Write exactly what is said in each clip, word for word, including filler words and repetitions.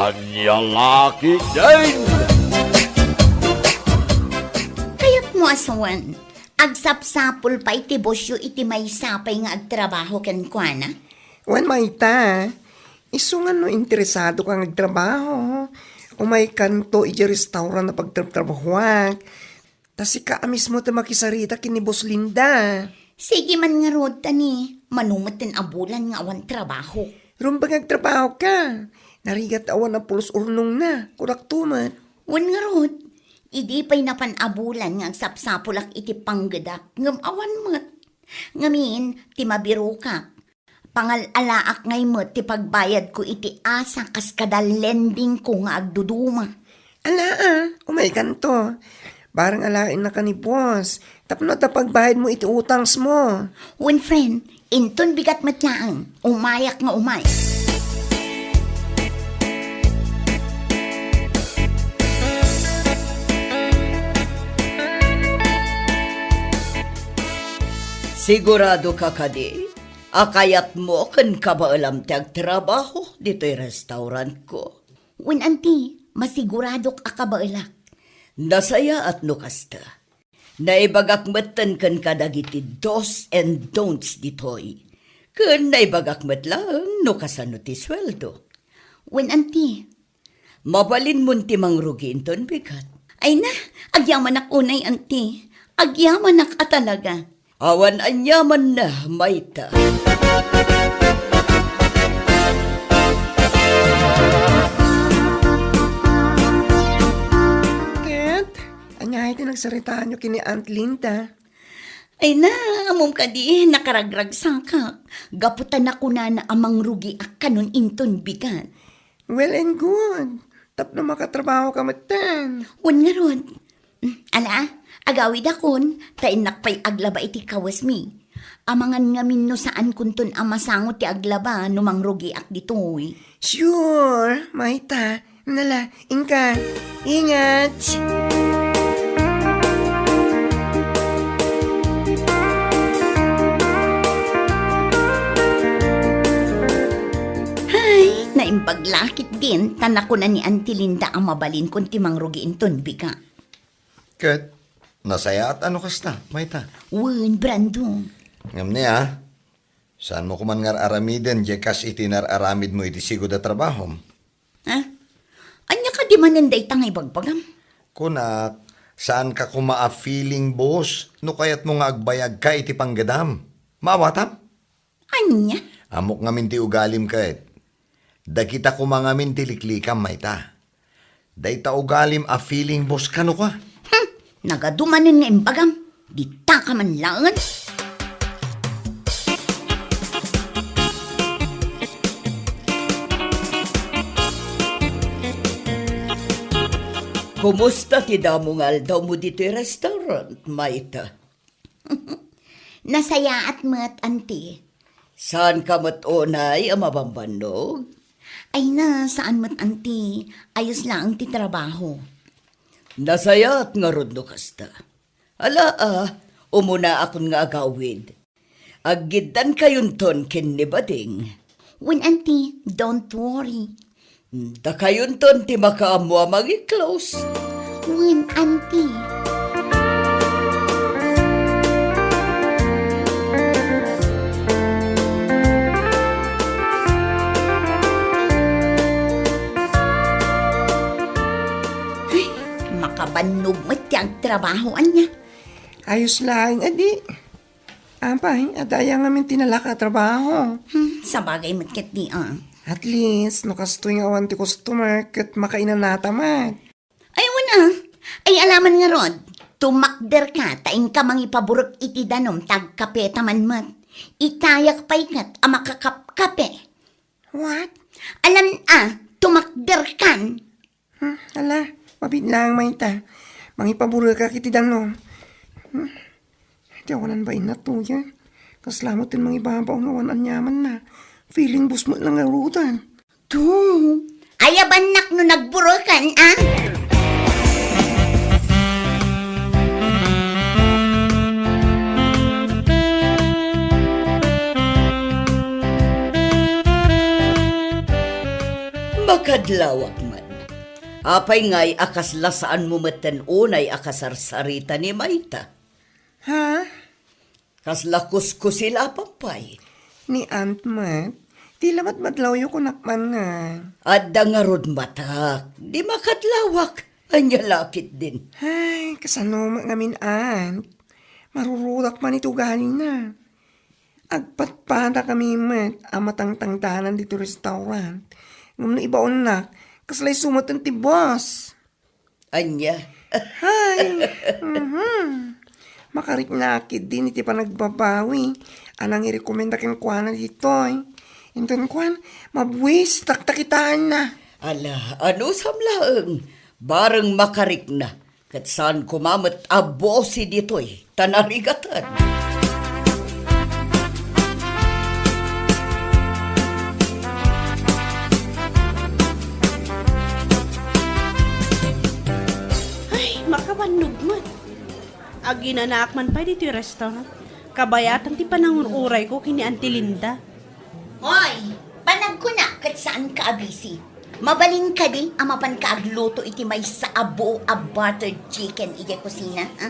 Ania la ketdin? Kayatmo a sawen, agsapsapul pay ti bossyo iti maysa pay nga agtrabaho kenkuana? Wen, mayta, isu nga no interesadoka nga agtrabaho, umaykanto idiay restaurant a pagtrabtrabahoak. Ta sika a mismo ti makisarita ken ni Boss Linda. Sige man ngarud, ta ni, mano met ten a bulan nga awan trabaho. Rumbeng nga agtrabahoka. Narigat awan a pulos urnongna, kunakto met. Wen ngarud, idi pay napan a bulan nga agsapsapulak iti panggedak, ngem awan met. Ngamin, ti mabirokak, pangal-alaak ngay met ti pagbayadko iti asa kas kada lendingko nga agduduma. Ala, a, umaykanto. Bareng alaennaka ni boss tapno adda pagbayadmo iti utangsmo. Wen, friend, inton bigat met laeng, umayak nga umay. Siguradoka kadi a kayatmo ken kabaelam ti agtrabaho ditoy restaurantko? Wen, anti, masiguradok a kabaelak. Nasayaat no kasta. Naibagak metten ken kadagiti do's and don't's ditoy. Ken naibagak met laeng no kasano ti sueldo. Wen, anti, mabalinmon ti mangrugi inton bigat. Ay na, agyamanak unay, anti. Agyamanak a talaga. Awan aniamanna, mayta. Ket, ania ti nagsaritaanyo ken ni Aunt Linda? Ay na, ammom kadi, nakaragragsakak. Gapu ta nakunana a mangrugiak kanon inton bigat. Well and good. Tapno makatrabahoka metten. Wen ngarud. Mm, ala, agawidakon, ta innak pay aglaba iti kawesmi. Amangan ngamin no saankonton a masango ti aglaba no mangrugiak ditoy. Sure, mayta. Nala, inka. Ingat. Hay, naimbag la ketdin, ta nakuna ni Auntie Linda a mabalinkon ti mangrugi inton bigat. Ket, nasayaat a no kasta, mayta? Wen, Brando. Ngem ni, a, saanmo koman nga ar-aramiden diay kas iti nar-aramidmo iti sigud a trabahom? Ha? Ania kadi manen dayta nga ibagbagam? Kunak, saanka koma a feeling boss no kayatmo nga agbayagka iti panggedam. Maawatam? Ania? Ammok ngamin ti ugalim ket. Dagita koma ngamin ti liklikam, mayta. Dayta ugalim a feeling boss kano ka? Hmm, nagadu manen nga imbagam. Ditaka man laeng. Kumusta ti damo nga aldawmo ditoy restaurant, mayta? Nasayaat met, Auntie. Saanka met unay a mabambannog? Ay na, saan met, Auntie. Ayos laeng ti trabaho. Nasayaat ngarud no kasta. Ala, a, umunaakon nga agawid. Aggiddankayonton ken ni Bading. Wen, Auntie, don't worry. Dakayonton ti makaammo a mangi-close. Wen, Auntie. Ay, makabannog met ti agtrabaho, ania? Ayos laeng, adi. Apay, adda aya ngamin ti nalaka a trabaho? Hmm, sabagay met ketdi, a. At least, no kastoy nga awan ti customer, ket makainanata met. Ay, wen, a. Ay, alaman ngarud, tumakderka, ta inka mangipaburek iti danum, ta agkapeta man met. Itayak pay ket a makakapkape. What? Alan, a, tumakderkan. Hmm, ala, mabiit laeng mayta. Mangipaburekak iti danum. Hmm, ti awanan bain natuyen. Kasla met ti mangibabaw nga awan aniamanna. Feeling boss met lang ngaruden. To, ayabannak no nagburekan, a? Makadlawak met. Apay ngay a kasla saanmo metten unay a kasarsarita ni Mayta? Ha? Kasla kuskusilapan pay? Ni Aunt met, ti la met madlawyo kunak man nga. Adda ngarud matak, di makadlawak. Ania la ketdin? Ay, kasano met ngamin, Aunt? Marurudak man iti ugalina. Agpadpadakami met a matangtangdanan ditoy restaurant. Ngem no ibaonnak, kasla isu met ti boss. Ania? Hay! Mhm. Makariknak ketdin iti panagbabawi a nangirekomenda kenkuana ditoy. Inton kuan, mabuis, taktakitaanna. Ala, anusam laeng, bareng makarikna, ket saan koma met a bosi ditoy ta narigatan. Ay, makabannog met. Aginanaak man pay ditoy restaurant. Kabayatan ti panangur-urayko ken ni Auntie Linda. Hoy, panagkunak ket saanka a busy. Mabalin kadi a mapanka agluto iti maysa a buo a buttered chicken idiay kusina, ha?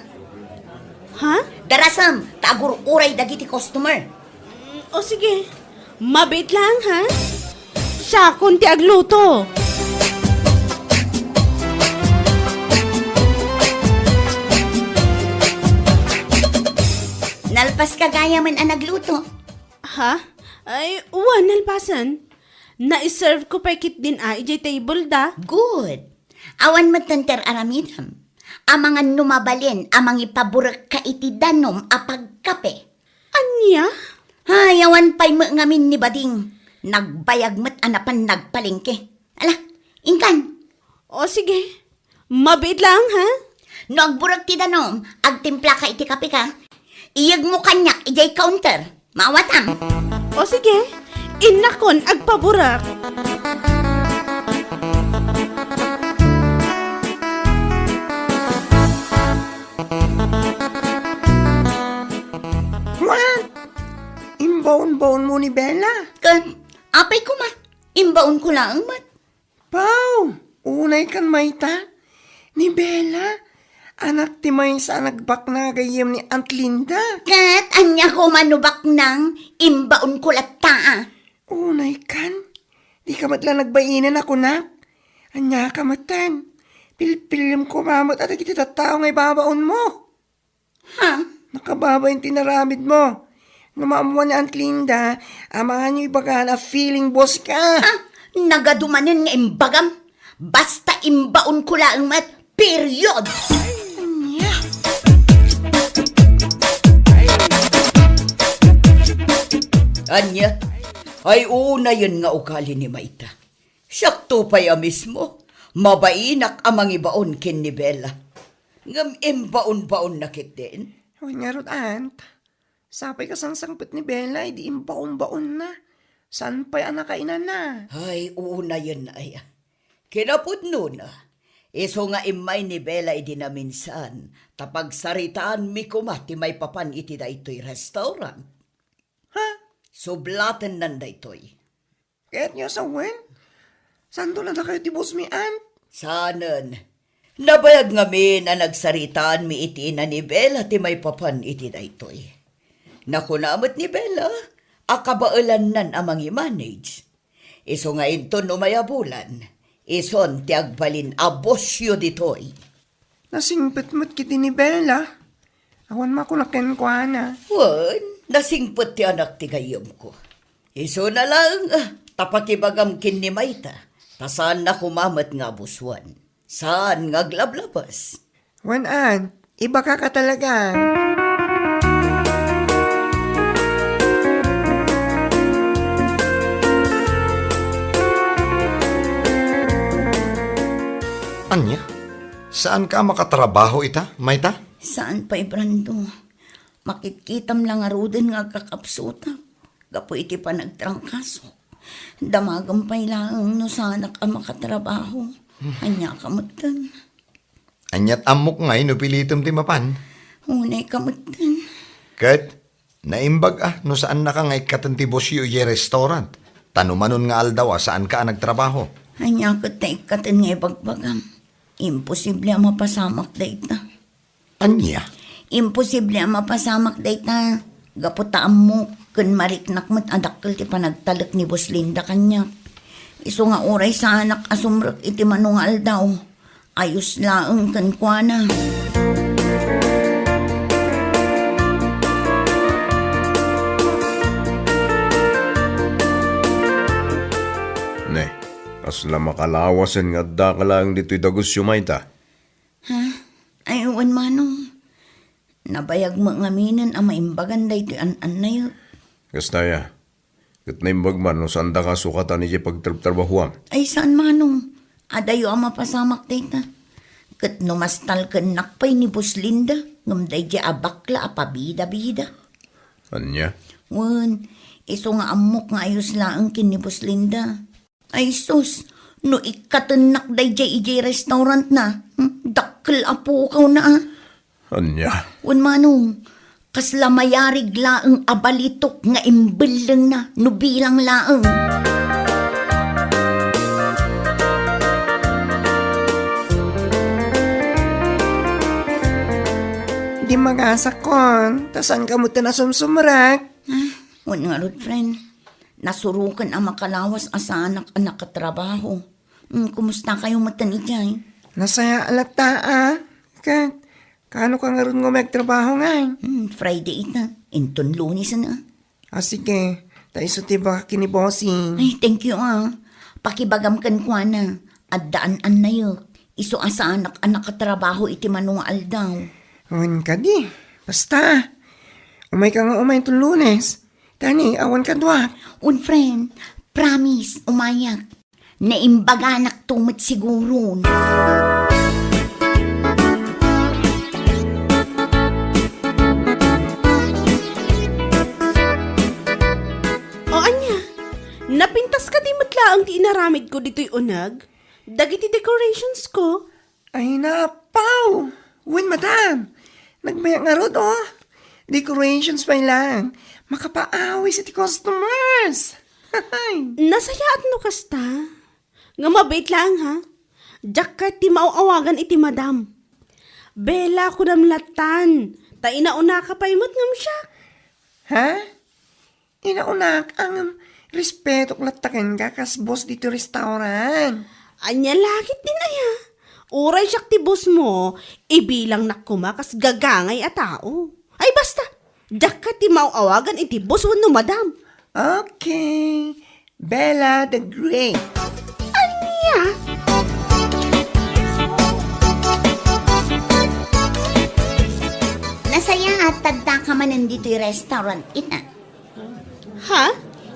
Ha? Darasem, ta agur-uray dagiti customer. Mm, o sige. Mabiit lang, ha? Siakon ti agluto. Nalpaska gayamen a nagluto. Ha? Ay, wen, nalpasen. Naiserve ko pay ketdin a idiay table da. Good. Awan metten ti ar-aramidem. Amangan no mabalin a mangipaburekka iti danum a pagkape. Ania? Ay, awan pay met ngamin ni Bading. Nagbayag met a napan nagpalengke. Ala, inkan. O sige. Mabiit lang, ha? No agburek ti danum, agtimplaka iti kapeka. Iyegmo kaniak idiay counter. Maawatam. O sige, innakon agpaburek. What? Imbaon-baonmo ni Bella? Ket, apay koma, imbaonko laeng met. Pau, unaykan mayta. Ni Bella, anak ti maysa a nagbaknang gayyem ni Aunt Linda. Ket ania koma no baknang, imbaonko latta a. Unaykan, dika met la nagbainen a kunak. Ania ka metten? Pilpilem koma met a dagiti tattao nga ibabaonmo. Ha? Nakababain ti inaramidmo. No maammuan ni Aunt Linda, amangan yo ibagan a feeling boss ka. Ha? Nagadu manen nga imbagam. Basta imbaonko laeng met. Period! Ania? Ania? Ay, unayen nga ugali ni Mayta. Siakto pay a mismo, mabainak a mangibaon ken ni Bella. Ngem imbaon-baonna ketdin. Wen ngarud, Aunt. Sapay kasangsangpet ni Bella idi imbaon-baonna. Saan pay a nakainana? Ay, unayen aya. Kinapudnona, isu nga immay ni Bella idi naminsan, ta pagsaritaanmi koma ti maipapan iti daytoy restaurant. Ha? Sublatennan daytoy. Kayatyo a sawen? Saanto la dakayo ti boss mi, Aunt? Saanen. Nabayag ngamin a nagsaritaanmi iti ina ni Bella ti maipapan iti daytoy. Nakuna met ni Bella a kabaelannan a mangi-manage. Isu nga inton umay a bulan, isun ti agbalin a bossyo ditoy. Nasingpet met ketdi ni Bella. Awan makuna kenkuana. Wen, nasingpet ti anak ti gayyemko. Isuna laeng, ah, ta pakibagam ken ni Mayta, ta saanna koma met nga abusuan. Saan nga aglablabas. Wen, Aunt, ibagaka talaga. Ania? Saanka a makatrabaho ita, Mayta? Saan pay, Brando. Makitkitam la ngaruden nga agkakapsutak gapu iti panagtrangkasok. Damagem pay laeng no saanak a makatrabaho. Hmm. Ania ka metten? Ania't ammok ngay no pilitem ti mapan? Unay ka metten. Ket, naimbag a no saannaka nga ikkaten ti bossyo idiay restaurant. Ta no manon nga aldaw a saanka a nagtrabaho. Ania ket ta ikkaten nga ibagbagam? Imposible a mapasamak dayta. Ania? Imposible a mapasamak dayta. Gapu ta ammok ken mariknak met a dakkel ti panagtalek ni Boss Linda kaniak. Isu nga uray saanak a sumrek iti mano nga aldaw, ayos laeng kenkuana. Ne, kasla makalawasen nga addaka laeng ditoy dagusiom a ita? Ha? Ay, wen, Manong. Nabayag met ngaminen a maimbagan daytoy an-annayek. Kasta aya, ket naimbag man no saandaka a sukatan idiay pagtrabtrabahoam? Ay, saan, Manong. Adayo a mapasamak dayta. Ket no mastalkennak pay ni Boss Linda, ngem daydiay a bakla a pabida-bida. Ania? Wen, isu nga ammok nga ayos laeng ken ni Boss Linda. Ay sus, no ikkatennak daydiay idiay restaurantna, hmm, dakkel a pukawna, a. Ania? Wen, Manong, kasla mayarig laeng a balitok nga imbellengna no bilang laeng. Di magasakon, ta saanka met a sumsumrek. Ah, wen ngarud, friend. Nasuroken a makalawas a saanak a nakatrabaho. Hmm, kumusta kayo metten idiay? Nasayaat latta, a. Ket, kaano ka ngarud nga umay agtrabaho ngay? Hmm, Friday ita. Inton Lunes na. A, sige. Ta isu ti ibagak ken ni Bossing. Ay, thank you, a. Pakibagam kenkuana. Adda an-annayek. Isu a saanak a nakatrabaho iti mano nga aldaw. Wen kadi. Basta, umayka nga umay inton Lunes. Tani, awan kaduak. Un, friend, promise, umayak. Naimbaganak to met siguron. O ania, napintas kadi met laeng ti inaramidko ditoy uneg? Dagiti decorationsko? Ay, napaw! Wen, madam! Nagmayak ngarud, o. Decorations pay laeng. Makapaawis iti customers. Nasayaat no kasta. Nga mabiit laeng, ha? Diak kayat ti maaw-awagan iti madam. Bella, kunam lattan. Ta inaunaka pay met ngem siak. Ha? Inaunak, ngem respetok latta kenka kas boss ditoy restaurant. Ania la ketdin aya? Uray siak ti bossmo, ibilangnak koma kas gagangay a tao. Ay, basta, diak kayat ti maaw-awagan iti boss wenno madam. Okay. Bella the Great. Ania? Nasayaat ta addaka manen ditoy restaurant ita. Ha?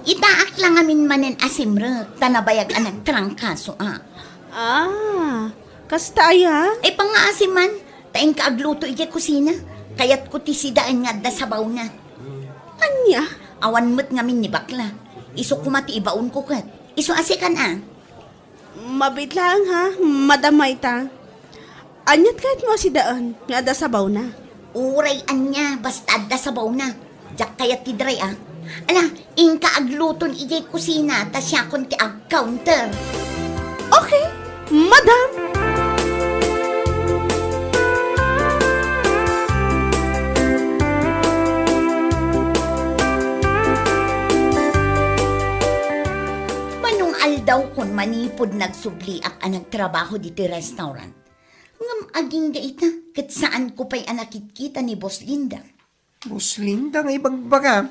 Itaak la ngamin manen a simrek, ta nabayag a nagtrangkaso a. Ah, kasta aya? Ay, pangngaasim man, ta inka agluto idiay kusina. Kayatko ti sidaen nga adda sabawna. Ania? Awan met ngamin ni bakla. Isu koma ti ibaonko ket. Isu a sikan a. Mabiit laeng, ha, Madam Mayta. Aniat kayatmo a sidaen nga adda sabawna? Uray ania, basta adda sabawna. Diak kayat ti dry, a. Ala, inka agluton idiay kusina, ta siakon ti ag-counter. Okay, Madam. Manong aldawkon manipud nagsubliak a nagtrabaho ditoy restaurant. Ngem agingga ita, ket saanko pay a nakitkita ni Boss Linda. Boss Linda nga ibagbaga?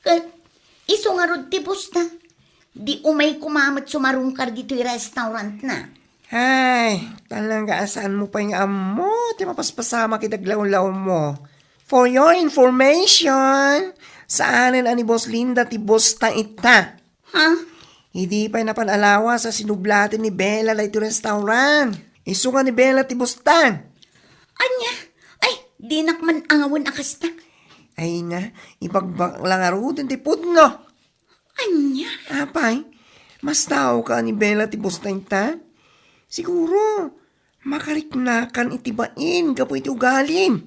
Ket isu ngarud ti boss ta. Di umay koma met sumarungkar ditoy restaurant na. Ay, talaga a saanmo pay nga ammo ti mapaspasamak iti aglawlawmo. For your information, saanen a ni Boss Linda ti boss ta ita. Ha? Idi pay napan a lawas a sinublaten ni Bella daytoy restaurant. Isu nga ni Bella ti boss ta. Ania? Ay, dinak man awen a kasta. Ay na, ibagbak la ngaruden ti pudno. Ania? Apay, mas tao ka ni Bella ti boss ta ita? Siguro, makariknakan iti bain gapu iti ugalim.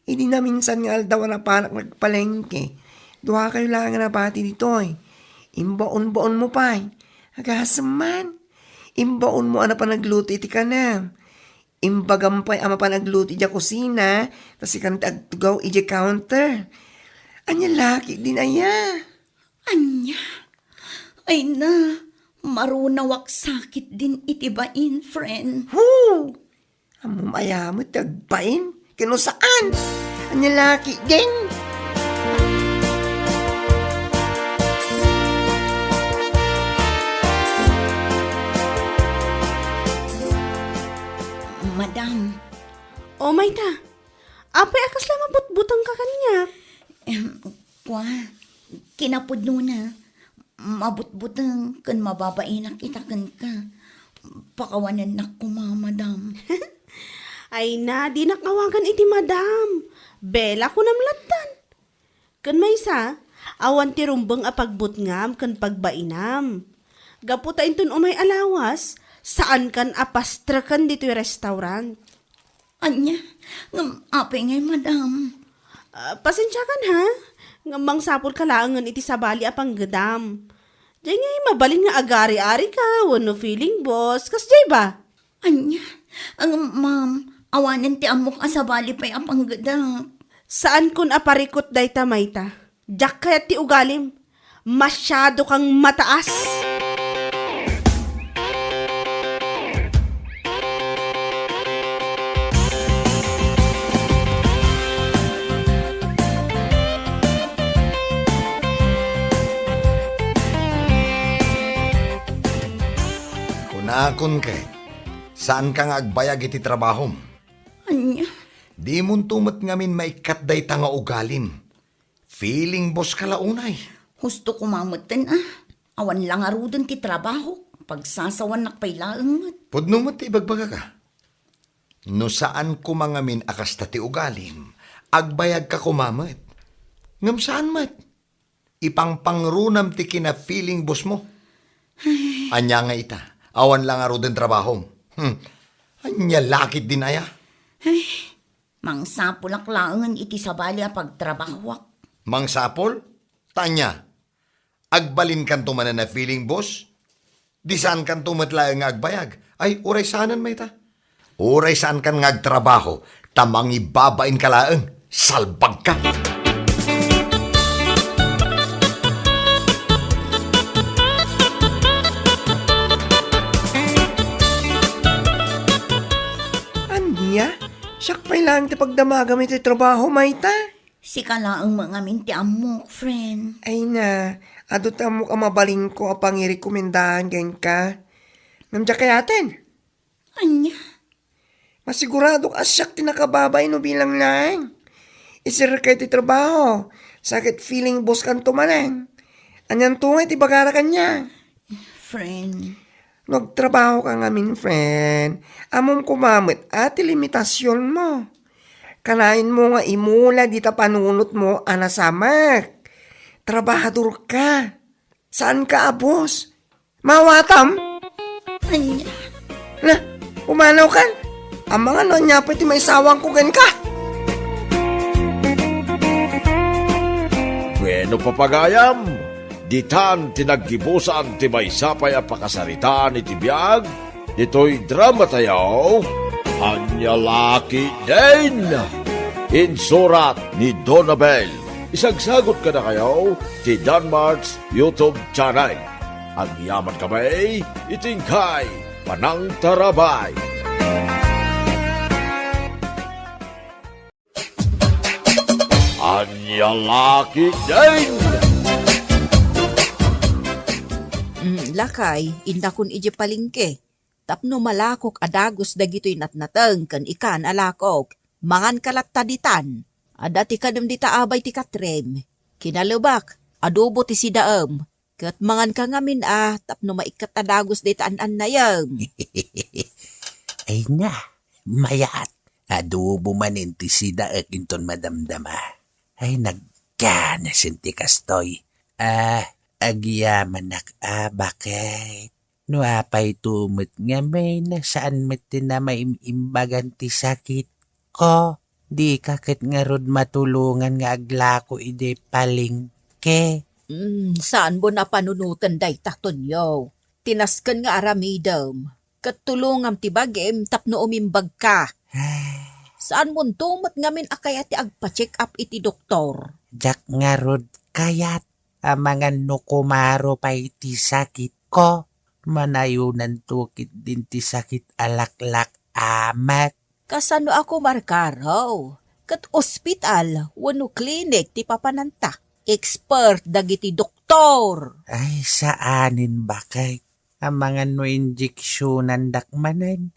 Idi naminsan nga aldaw a napanak nagpalengke, duakayo laeng a nabati ditoy. Imbaon-baonmo pay. Agasem man, imbaonmo a napan agluto iti kanam. Imbagam pay a mapan agluto idiay kusina, ta sikan ti agtugaw idiay counter. Ania la ketdin aya? Ania? Ay na, marunawak sakit din iti bain, friend. Woo! Ammom aya met ti agbain? Ken no saan? Ania la ketdin? Madam. O, mayta. Apay a kasla mabutbutengka kaniak? Em, kua, kinapudnona. Mabutbuteng ken mababainak ita kenka. Pakawanennak koma, madam. Ay na, dinak awagan iti madam. Bella, kunam lattan. Ken maysa, awan ti rumbeng a pagbutngam ken pagbainam. Gapu ta inton umay a lawas, saankan a pastreken ditoy restaurant. Ania? Ngem apay ngay, madam? Ah, pasensiakan, ha? Ngem mangsapulka laengen iti sabali a panggedam. Diay ngay mabalin nga agari-arika wenno feeling boss, kasdiay ba? Ania? Ngem, ma'am, awanen ti ammok a sabali pay a panggedak. Saankon a parikut dayta, mayta. Diak kayat ti ugalim. Masiado kang mataas. Kunakon ket, saanka nga agbayag iti trabahom. Ania? Dimonto met ngamin maikkat dayta nga ugalim. Feeling boss ka la unay. Husto koma metten, a. Awan la ngaruden ti trabahok. Pagsasawannak pay laeng met. Pudno met ti ibagbagaka. No saan koma ngamin a kasta ti ugalim, agbayagka koma met. Ngem saan met. Ipangpangrunam ti kina-feeling boss mo. Ay. Ania nga ita? Awan la ngaruden trabahom. Hmm. Ania la ketdin aya? Ay. Mangsapulak laengen iti sabali a pagtrabahoak. Mangsapul? Ta ania? Agbalinkanto manen a feeling boss? Di saankanto met laeng nga agbayag? Ay, uray saanen mayta. Uray saankan nga agtrabaho, ta mangibabainka laeng. Salbagka! Ania? Siak pay laeng ti pagdamagam iti trabaho, mayta? Sika laeng met ngamin ti ammok, friend. Ay na, adu ti ammok a mabalinko a pangirekomendahan kenka. Ngem diak kayaten. Ania? Masiguradok a siak ti nakababain no bilang laeng. Iserrekay ti trabaho, sa ket feeling boss kanto manen. Anianto ngay ti bagara kaniak? Friend. No agtrabaho ka ngamin, friend, ammom koma met a ti limitasionmo. Kanayon mo nga imula dita panunotmo a nasamak. Trabahador ka. Saan ka a boss? Mawatam? Ania? Na, pumanaw kan? Amangan no ania pay ti maisawanko kenka. Bueno, papagayam, ditan ti naggibusan ti maysa pay a pakasaritaan iti biag ditoy drama tayo, Ania La Ketdin. Insurat ni Donabel. Isagsagot kadakayo ti Danmart's YouTube channel. Agyaman kami iti inkay panangtarabay. Ania La Ketdin. Mm, lakay, indakon idiay palengke. Tapno malakok a dagus dagitoy natnateng ken ikan a lakok, manganka latta ditan. Adda ti kanem dita abay ti katrem. Kinalebak, adobo ti sidaem, ket manganka ngamin a tapno maikkat a dagus dayta an-annayem. Ay na, mayat. Adobo manen ti sidaek inton madamdama. Ay, nagganasen ti kastoy. Ah, agyamanak a baket. No apay to met ngamin, saan met ti namaim-imbagan ti sakitko? Dika ket ngarud matulongan nga aglako idiay palengke? Mm, saanmo a panunoten dayta, Tonyo. ti nasken nga aramidem, ket tulongam ti bagim tapno umimbagka. Saanmonto met ngamin a kayat ti agpa-check up iti doktor? Diak ngarud kayat, amangan no kumaro pay ti sakitko, manayonanto ketdin ti sakit a laklak-amek. Kasano a kumarkaro? Ket ospital wenno klinik ti papananta. Expert dagiti doktor. Ay, saanen, baket. Amangan no injeksionandak manen.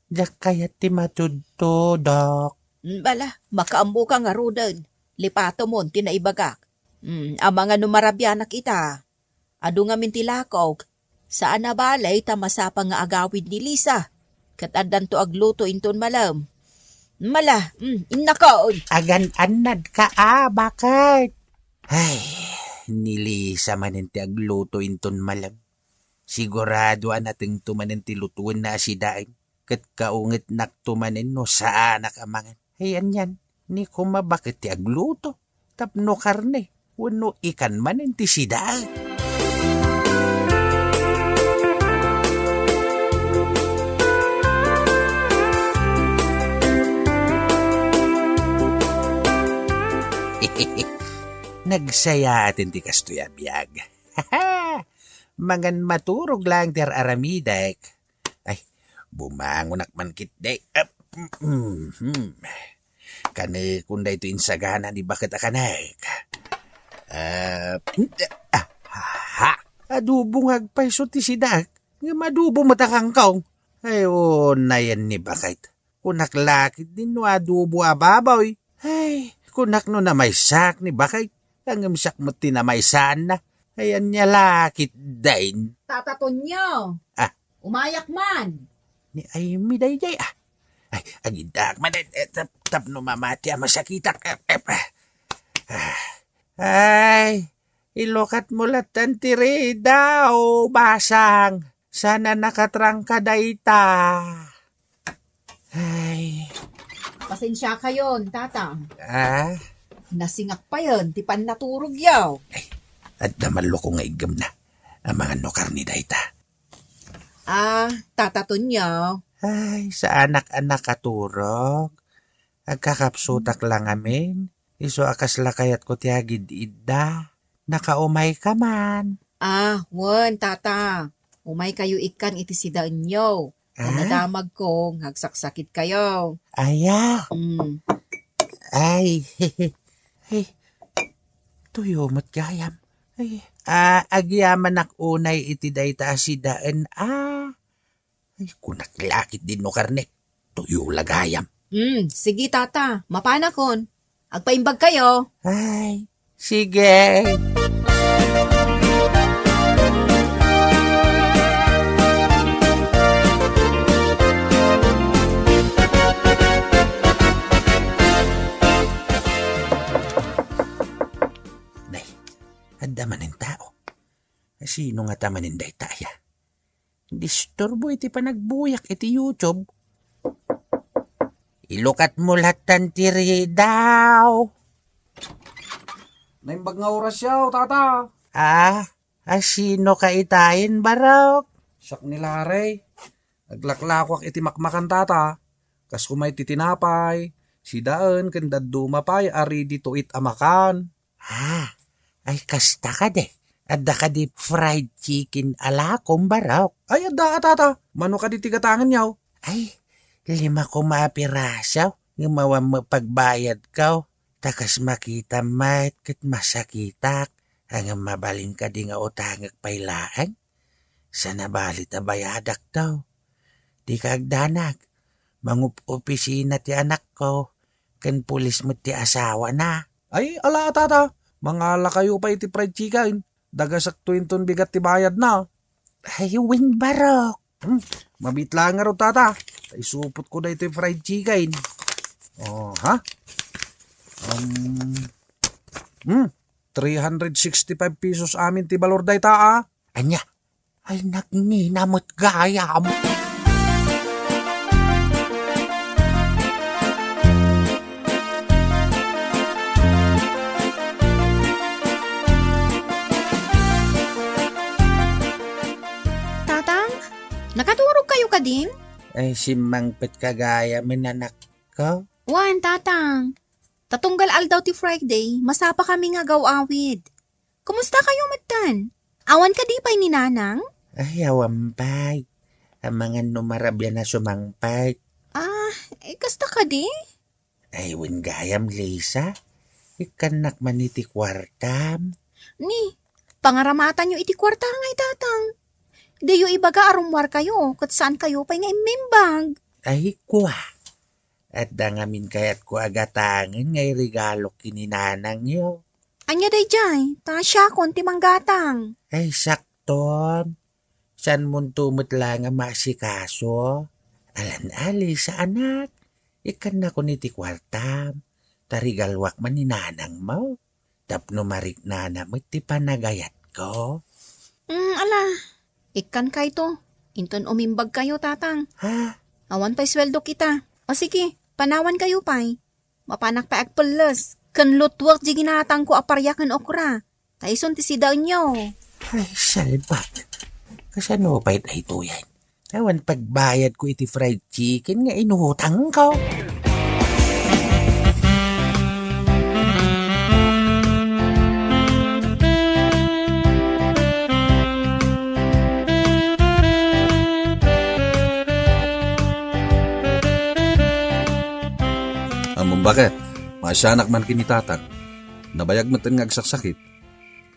Diak kayat ti matudtudok. Mm, bala, makaammoka ngaruden. Lipatemon ti naibagak. Mm, amangan no marabianak ita. Adu ngamin ti lakok. Saan a bale ta masapa nga agawid ni Lisa. Ket addanto agluto inton malem. Mala, mm, innakon. Agan-annadka a, baket. Ay, ni Lisa manen ti agluto inton malem. Sigurado a natengto manen ti lutuenna a sidaen. Ket kaungetnakto manen no saanak a mangan. Ay, anian, ni koma baket ti agluto tapno karne wenno ikan manen ti sidaen. Nagsayaat ti kastoy a biag. Mangan maturog laeng ti ar-aramidek. Ay, bumangonak man ketdi. Ap, mm, mm. Kanekon daytoy insagana ni baket a kanek. Ap, ah, ha? Adobo nga agpayso ti sidaek. Ngem adobo met a kangkong. Ay, unayen ni baket. Kunak la ketdin no adobo a baboy. Ay, kunak no namaysaak ni baket. Ngem siak met ti namaysaanna. Ay, ania la ketdin? Tata Tonyo. Ah. Umayak man. Ni Aimee daydiay, ah. Ay, agiddaak man, eh, eh, tap-, tapno mamati a masakitak. Eh, eh, eh. Ah. Ay, ilukatmo lattan ti rida, o basang. Saan a nakatrangka dayta. Ay. Pasensiakayon, Tata. Ah? Nasingak payen ti pannaturogyo. Ay, adda malluko nga iggemna. Amangan no karne dayta. Ah, Tata Tonyo. Ay, saanak a nakaturog. Agkakapsutak la ngamin. Isu a kasla kayatko ti agid-idda. Nakaumayka man. Ah, wen, Tata. Umaykayo ikkan iti sidaenyo. Ah? Nadamagko nga agsaksakitkayo. Aya. Mm. Ay, ay, tuyo met gayam. Ay, ah, agyamanak unay iti dayta a sidaen, ah. Ay, kunak la ketdin no karne. Tuyo la gayam. Hmm, sige, Tata. Mapanakon. Agpaimbagkayo. Ay, sige. Nay, adda manen tao. Sino ngata manen dayta aya? Disturbo iti panagbuyak iti YouTube. Ilukatmo lattan ti ridaw. Naimbag nga oras yaw, Tata. Ah, asino ka itan, Barok? Siak ni Larry. Aglaklakoak iti makmakan, Tata. Kas kuma iti tinapay, sidaen ken dadduma pay a ready to eat a makan. Ah, ay kasta kadi. Adda kadi fried chicken a lakom, Barok? Ay, adda a, Tata. Mano kadi ti gatangen yaw? Ay, lima koma a piraso. Ngem awan met pagbayadko. Ta kas makitam met ket masakitak. Ngem mabalin kadi nga utangek pay laeng? Saan a bali ta bayadakto. Dika agdanag. Mangup-opisina ti anakko. Ken pulis met ti asawana. Ay, ala, Tata. Mangalakayo pay iti fried chicken. Dagasakto inton bigat ti bayadna. Ay, wen, Barok. Hmm, mabiit laeng ngarud, Tata. Isupotko daytoy fried chicken. Oh, ha? Um, hmm, three hundred sixty-five pesos amin ti balor dayta, ah. Ania? Ay, nagngina met gayam. Nakaturog kayo kadin? Ay, simmangpet ka gayam, anakko. Wen, Tatang. Ta tunggal aldaw ti Friday, masapa kami nga agaw-awid. Kumusta kayo metten? Awan kadi pay ni Nanang? Ay, awan pay. Amangan no marabian a sumangpet. Ah, eh, kasta kadi? Ay, wen gayam, Lisa. Ikkannak man iti kuartam. Ni, pangaramatanyo iti kuarta ngay, Tatang. Diyo ibaga a rummuar kayo, ket saan kayo pay nga immimbag. Ay, kua. Adda ngamin kayatko a gatangen nga iregalok ken ni Nanangyo. Ania daydiay? Ta siakon ti manggatang. Ay, sakton. Saanmonto met la nga maasikaso? Alan, Lisa, anak. Ikkannakon iti kuartam. Ta regaluak man ni Nanangmo. Tapno mariknana met ti panagayatko. Mm, ala, ikkan kayto. Inton umimbag kayo, Tatang. Ha? Awan pay sueldo kita. O sige, panawan kayo pay. Mapanak pay agpelles. Ken lutuek di ginatangko a paria ken okra. Ta isun ti sidaenyo. Ay, salbag. Kasano pay daytoyen? Awan pagbayadko iti fried chicken nga inutangko. Ammom baket, maasianak man ken ni Tatang. Nabayag metten nga agsaksakit.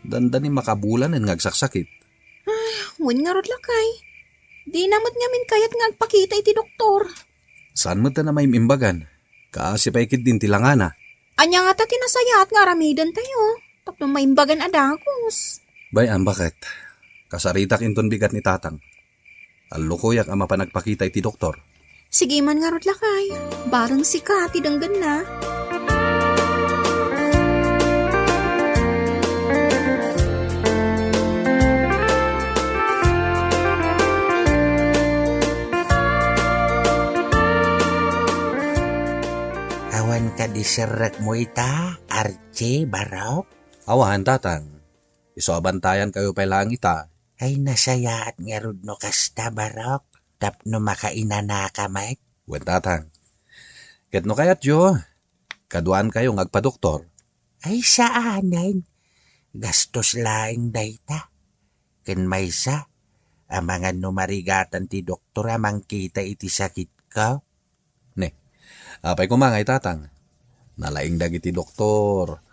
Dandani makabulanen nga agsaksakit. Ah, wen ngarud lakay. Dina met ngamin kayat nga agpakita iti doktor. Saan met a maim-imbagan? Kaasi pay ketdin ti langana. Ania ngata ti nasayaat nga aramidentayo? Tapno maimbagan a dagus. Bay-am, baket. Kasaritak inton bigat ni Tatang. Allukoyak a mapan agpakita iti doktor. Sige man ngarud lakay. Bareng sika ti denggenna. Awan kadi serrekmo ita, Archie, Barok? Awan, Tatang. Isu a bantayan kayo pay laeng ita. Ay, nasayaat ngarud no kasta, Barok, tapno makainanaka met. Wen, Tatang. Ket no kayatyo, kaduaan kayo nga agpadoktor. Ay, saanen. Gastos laeng dayta. Ken maysa, amangan no marigatan ti doktor a mangkita iti sakitko. Ne, apay koma ngay, Tatang? Nalaing dagiti doktor.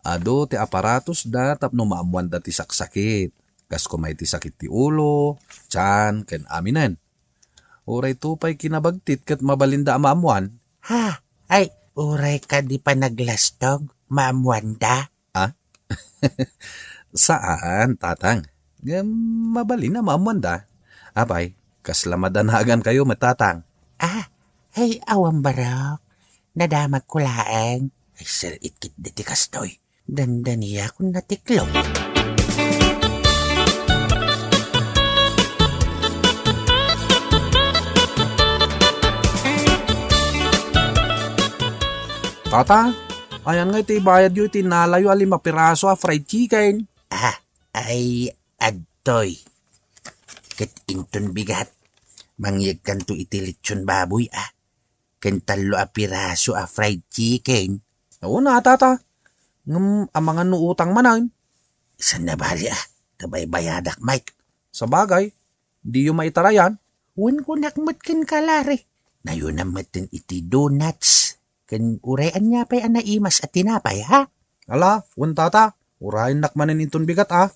Adu ti aparatosda tapno maammoanda ti saksakit. Kas koma iti sakit ti ulo, tiyan, ken aminen. Uray to pay kinabagtit ket mabalinda a maammoan. Ha? Ay, uray kadi panaglastog, maammoanda? Ah? Saan, Tatang. Ngem mabalin a maammoanda. Apay, kasla madanagan kayo met, Tatang. Ah, ay, awan, Barok. Nadamagko laeng. Ay, sir, itkit diti kastoy. Dandaniakon natiklop. Tata, ayan nga iti ibayadyo iti nalayo a lima piraso a fried chicken? Ah, ay, adtoy. Ket inton bigat, mangyegkanto iti litson baboy, ah. Ken tallo a piraso a fried chicken. Una, Tata. Ngem amangan no utang manen. Saan a bali, ah. Ta baybayadak, Mike. Sabagay, diyo maitarayan. Wen kunak met ken kalari. Nayonam metten iti donuts. Ken uray ania pay a naimas a tinapay, ha? Ala, wen, Tata, urayennak manen inton bigat, a.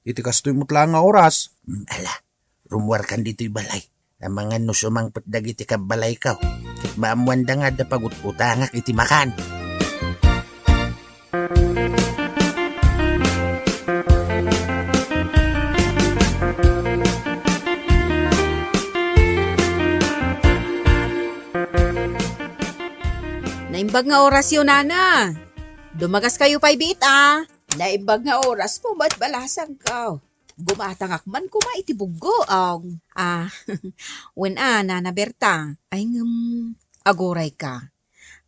Iti kastoy met laeng nga oras. Mm, ala, rummuarkan ditoy balay. Amangan no sumangpet dagiti kabbalayko. Ket maammoanda nga adda pagut-utangak iti makan. Naimbag nga orasyo, nana. Dumagas kayo pay biit, a. Naimbag nga orasmo met, balasangko. Gumatangak man koma iti buggoang. Ah, wen a, Nana Berta. Ay, ngem, agurayka.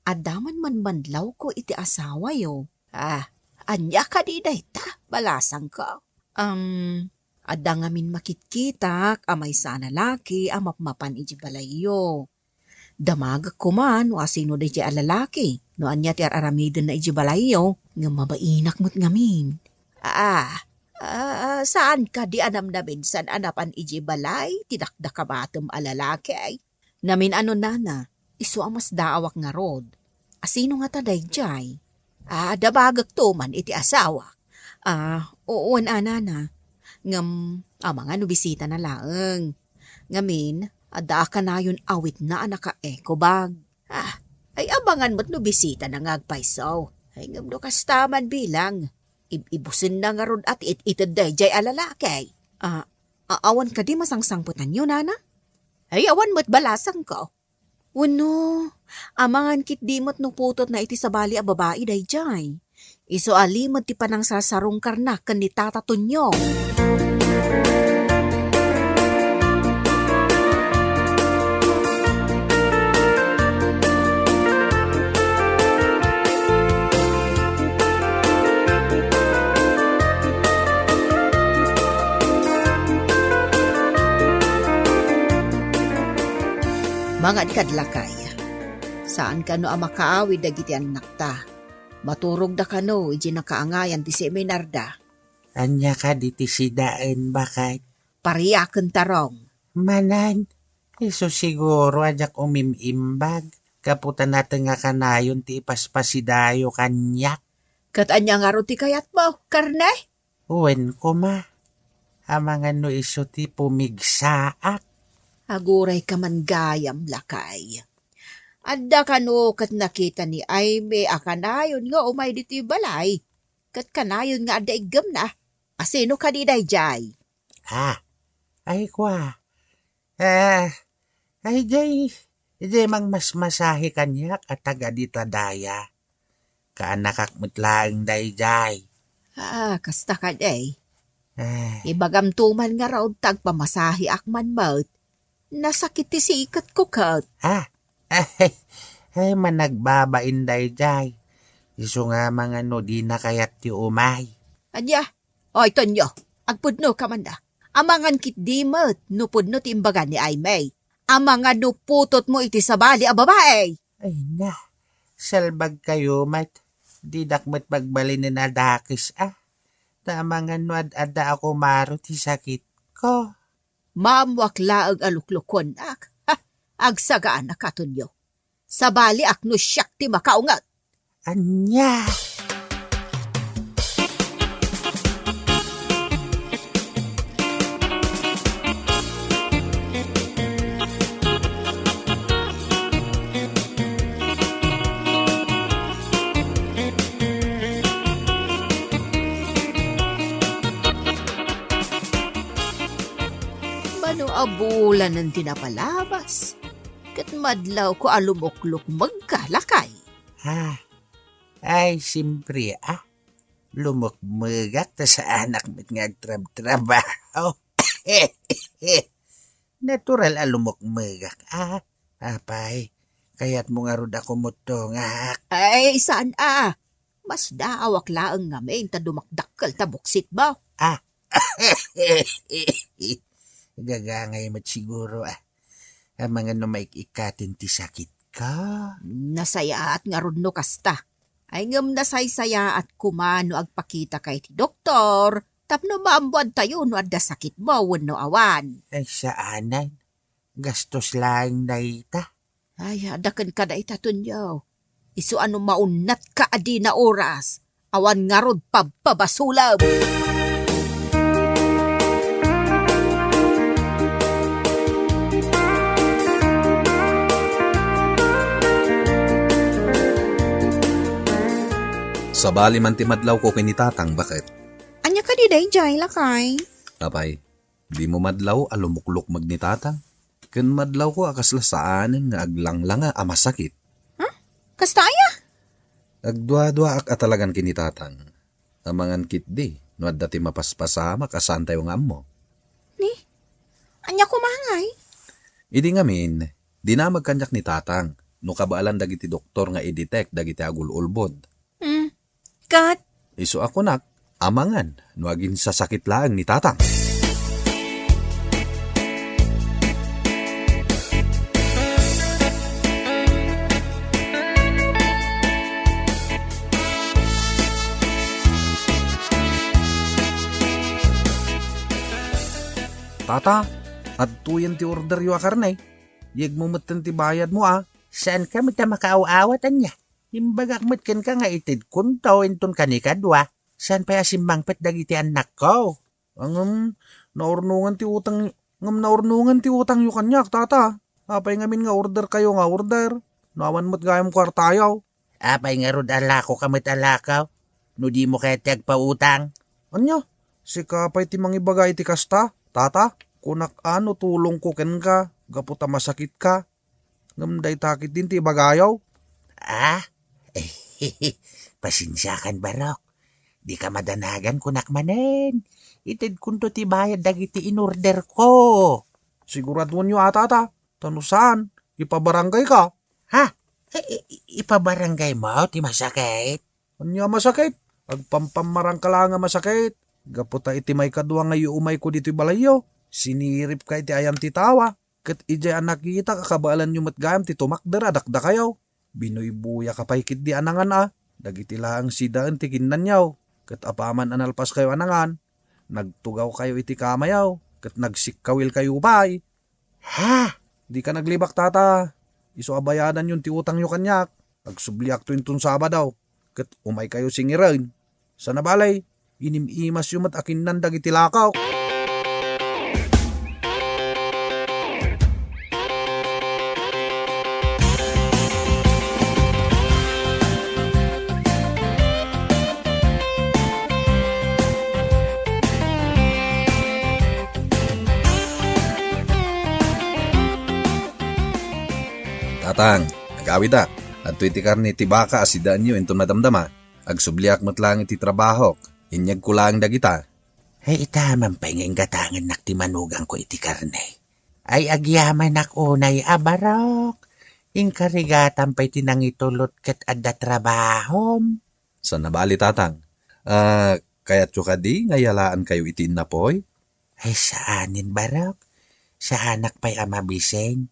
Adda man manmanlawko iti asawayo. Ah, ania kadi dayta, balasangko? Um, Adda ngamin makitkitak a maysa a lalaki a mapmapan idiay balayyo. Damagek koma no asino daydiay a lalaki, no ania ti ar-aramidenna idiay balayyo, ngem mabainak met ngamin. Ah, ah, saan kadi a namnaminsan a napan idiay balay ti dakdakamatem a lalaki? Namin-ano, nana, isu a masdaawak ngarud. Asino ngata daydiay? Ah, damagekto man iti asawak. Ah, wen a, nana. Ngem, amangan no bisitana laeng. Ngamin, adda a kanayon awitna a naka-eco bag. Ah, ay amangan met no bisitana nga agpayso. Ay ngem no kasta man bilang, ib-ibusenna ngarud a ti it-ited daydiay a lalaki. Ah, a-, awan kadi masangsangpetanyo, nana? Ay awan met balasangko. Wenno, amangan ketdi met no putotna iti sabali a babai daydiay. Isu a limed ti panangsasarungkarna ken ni Tata Tonyo. Mangad kad lakay. Saan kano a makaawid dagiti annakta. Maturogda kano idiay nakaangayan ti seminarda. Ania kadi ti sidaen, baket? Pariaken, tarong. Manen, isu siguro a diak umim-imbag, gapu ta nateng a kanayon ti ipaspasidayo kaniak. Ket ania ngarud ti kayatmo, karne? Wen koma, amangan no isu ti pumigsaak. Agurayka man gayam, lakay. Adda kano ket nakita ni Aimee a kanayon nga umay ditoy balay, ket kanayon nga adda iggemna. Asino kadi daydiay? Ah, ay kua. Ah, ay, jay, jay mangmasmasahe kaniak a taga dita daya. Kaanakak met laeng dayjay. Ah, kasta kadi. Ah. Ibagamto man ngarud ta agpamasaheak man met. Nasakit ti siketko ket. Ah, ay, ay, managbabain dayjay. Isu nga amangan no dina kayat ti umay. Ania? Oy, Tonyo, agpudnoka man da. Amangan ketdi met no pudno ti imbaga ni Aimee. Amangan no putotmo iti sabali a babai. Ay na, salbagkayo met. Didak met pagbalinen a dakes a. Ta amangan no ad-adda a kumaro ti sakitko. Maammoak laeng a luklukonak. Ha, agsaganak, Tonyo. Sabaliak no siak ti makaunget. Ania? Mano a bulanen ti napalabas, ket madlawko a lumuklukmegka, lakay. Ha? Ay, simpre, ah. Lumukmegak ta saanak met nga agtrabtrabaho. Natural a lumukmegak, ah. Apay, kayatmo ngarud a kumuttongak? Ay, saan a. Masdaawak laeng ngamin ta dumakdakkel ta buksitmo. Ah. Gagangay met siguro, ah. Amangan no maik-ikkaten ti sakitko. Nasayaat ngarud no kasta. Ay, ngem nasaysayaat koma no agpakitaka iti doktor tapno maammoantayo no adda sakitmo wenno awan. Ay, saanen. Gastos laeng dayta. Ay, adda kenka dayta, Tonyo. Isu a no maunnatka a dina oras, awan ngarud pabpabasolem. Sabali man ti madlawko ken ni Tatang, baket. Ania kadi daydiay, lakay? Apay, dimo madlaw a lumuklukmeg ni Tatang? Ken madlawko a kasla saanen nga aglanglanga a masakit. Ha? Kasta aya? Agduaduaak a talagan ken ni Tatang. Amangan ketdi no adda ti mapaspasamak a saantayo nga ammo. Ni? Ania koma ngay? Idi ngamin, dinamag kaniak ni Tatang no kabaelan dagiti doktor nga i-detect dagiti agul-ulbod. Hmm. Ket? Isu a kunak, amangan no aginsasakit laeng ni Tatang. Ta, adtoyen ti orderyo a karne. Yegmo metten ti bayadmo a. Saanka met a makaaw-awat ania? Imbagak met kenka nga itedkonto inton kanikadua. Saan pay a simmangpet dagiti annakko? Ngem naurnongen ti utang, ngem naurnongen ti utangyo kaniak, tata. Apay ngamin nga orderkayo nga order? No awan met gayam kuartayo. Apay ngarud a lakoka met a lako? No dimo kayat ti agpautang? Ania? Sika pay ti mangibaga iti kasta, tata? Kunak a no tulongko kenka, gapu ta masakitka. Ngem dayta ketdin ti ibagayo. Ah? Pasensiakan, Barok. Dika madanagan, kunak manen. Itedkonto ti bayad dagiti inorderko. Siguraduenyo a, tata. Ta no saan, ipabarangayka. Ha? I-, i-, ipabarangaymo ti masakit? Ania masakit? Agpampammarangka laeng a masakit. Gapu ta iti maikadua nga iumayko ditoy balayyo, siniripka iti ayan ti tawa. Ket idiay a nakitak a kabaelanyo met gayam ti tumakder a dakdakayo, binuybuyaka pay ketdi a nangan a, dagiti laeng sidaen ti kinnanyo. Ket apaman a nalpaskayo a nangan, nagtugawkayo iti kamayo, ket nagsikkawilkayo pay. Ha? Dika naglibak, tata. Isu a bayadanyon ti utangyo kaniak, agsubliakto inton Sabado, ket umaykayo singiren. Sana balay, inim-imasyo met a kinnan dagiti lakaw. Tatang, agawidak. Adtoy ti karne ti baka a sidaenyo inton madamdama. Agsubliak met laeng iti trabahok. Inyegko laeng dagita. Ay, ita man pay nga inggatangennak ti manugangko iti karne. Ay, agyamanak unay a, Barok. Inkarigatan pay ti nangitulot ket adda trabahom. Sana bali, tatang. Ah, kayatyo kadi nga yalaankayo iti innapoy? Ay, saanen, Barok. Saanak pay a mabising.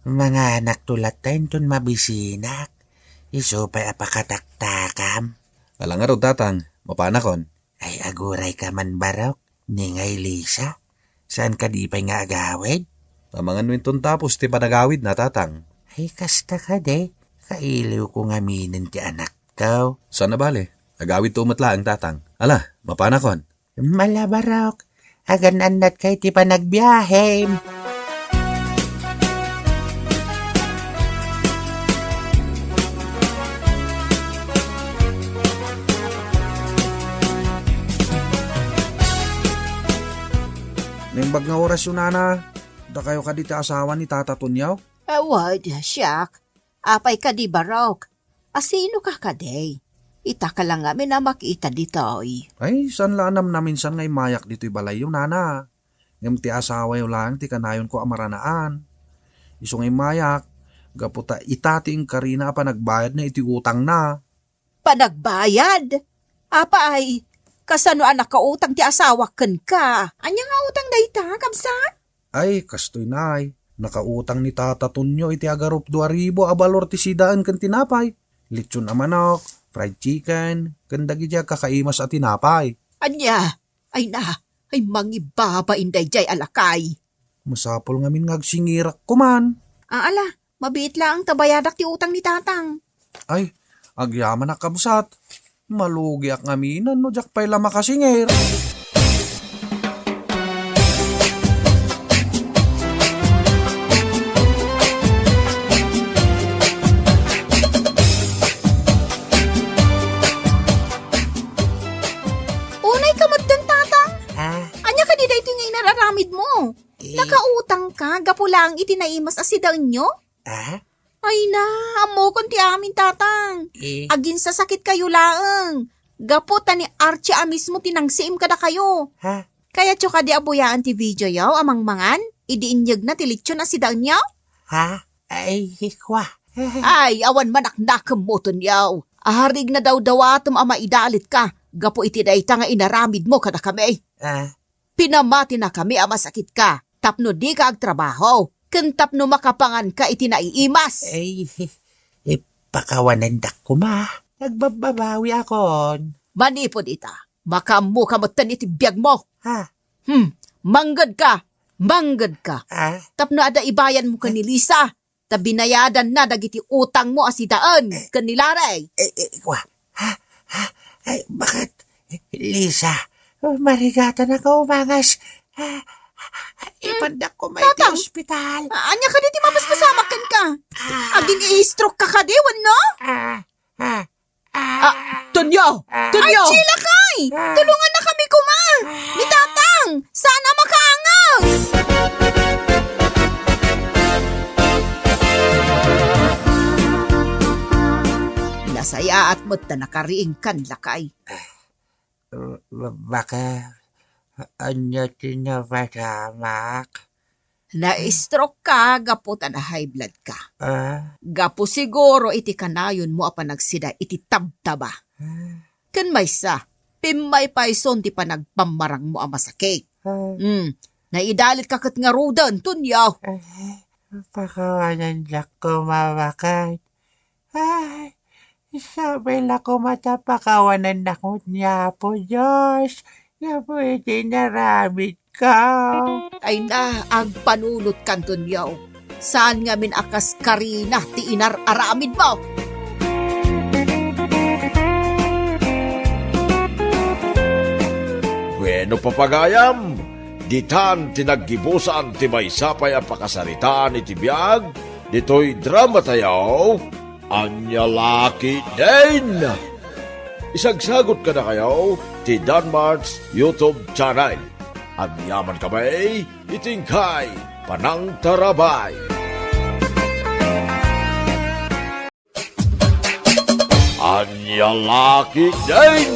Manganakto latta inton mabisinak. Isu pay a pakataktakam. Ala ngarud, tatang. Mapanakon. Ay, agurayka man, Barok. Ni ngay Lisa. Saan kadi pay nga agawid? Amangan no inton tapos ti panagawidna, tatang. Ay, kasta kadi. Kailiwko ngaminen ti anakko. Sana bali. Agawidto met laeng, tatang. Ala, mapanakon. Ala, Barok, agan-annatka iti panagbiahem. Naimbag nga orasyo, nana. Dakayo kadi ti asawa ni Tata Tonio? Awan, siak. Apay kadi, Barok? A, sinoka kadi? Itaka la ngamin a makita ditoy. Ay, saan la a namnaminsan nga immayak ditoy balayyo, nana. Ngem ti asawayo laeng ti kanayonko a maranaan. Isu nga immayak, gapu ta ita ti inkarina a panagbayadna iti utangna. Panagbayad? Apay, kasano a nakautang ti asawak kenka? Ania nga utang dayta, kabsat? Ay, kastoy nay. Nakautang ni Tata Tonio iti agarup dua ribu a balor ti sidaen ken tinapay, litson a manok, fried chicken, ken dagiti agkakaimas a tinapay. Ania? Ay na, ay mangibabain daydiay a lakay. Masapul ngamin nga agsingirak koman. Aala, mabiit laeng ta bayadak ti utang ni Tatang. Ay, agyamanak, kabsat. Malugiak ngaminen no diak pay la makasingir. Unay ka metten, Tatang? Ah? Ania kadi daytoy nga inararamidmo? Eh. Nakautangka gapu laeng iti naimas a sidaenyo? Ah? Ay na, ammokon ti amin, Tatang. Eh. Aginsasakitkayo laeng. Gapu ta ni Archie a mismo ti nangsiim kadakayo. Ha? Kayatyo kadi a buyaen ti videoyo a mangmangan idi inyegna ti litson a sidaenyo? Ha? Ay, hikwa. Ay, awan manaknakemmo, Tonio. Arig nadawdawatem a maidalitka gapu iti dayta nga inaramidmo kadakami. Ah. Pinamatinakami a masakitka tapno dika agtrabaho ken tapno makapanganka iti naiimas. Ay, ipakawanendak koma. Nagbabbabawiakon. Manipud ita, makaammoka metten iti biagmo. Ha? Hmm, manggedka. Bangngedka. Ah? Tapno adda ibayanmo ken ni Lisa, ta binayadanna dagiti utangmo a sidaen ken ni Larry. Eh, eh, wa-, ha? Ha? Ay, bakit? Lisa, marigatan ako umangas. Ah, ipandak ko may Tatang, ospital. Ah, ania kadi ti mapaspasamak kenka? Ah. Agin-i-stroke ka kadi, wenno? Ah, ah, Ah, Tonyo! Tonyo! Archie, lakay! Tulunganna kami koma! Ni Tatang! Saan a makaangas! Nasayaat met ta nakariingkan, lakay. Ba-, ba-, bakit? Ania ti napasamak? Na-stroke ka gapu ta na-high blood ka. Ah? Gapu siguro iti kanayonmo a panagsida iti tabtaba. Ah? Ken maysa, pimmaypayson ti panagpammarangmo a masakit. Ah? Hmm, naidalit ka ket ngaruden, Tonyo. Ah, pakawanan diak koma, bakit? Ay, sabay la koma ta pakawanannak met ni Apo Dios gapu iti inaramidko. Ay na, agpanunotkan, Tonyo. Saan ngamin a kas Karina ti inar-aramidmo? Bueno, papagayam, ditan ti naggibusan ti maysa pay a pakasaritaan iti biag ditoy drama tayo, Ania La Ketdin! Isagsagot kadakayo ti Danmart's YouTube channel. Agyaman kami iti inkay panangtarabay. Ania La Ketdin!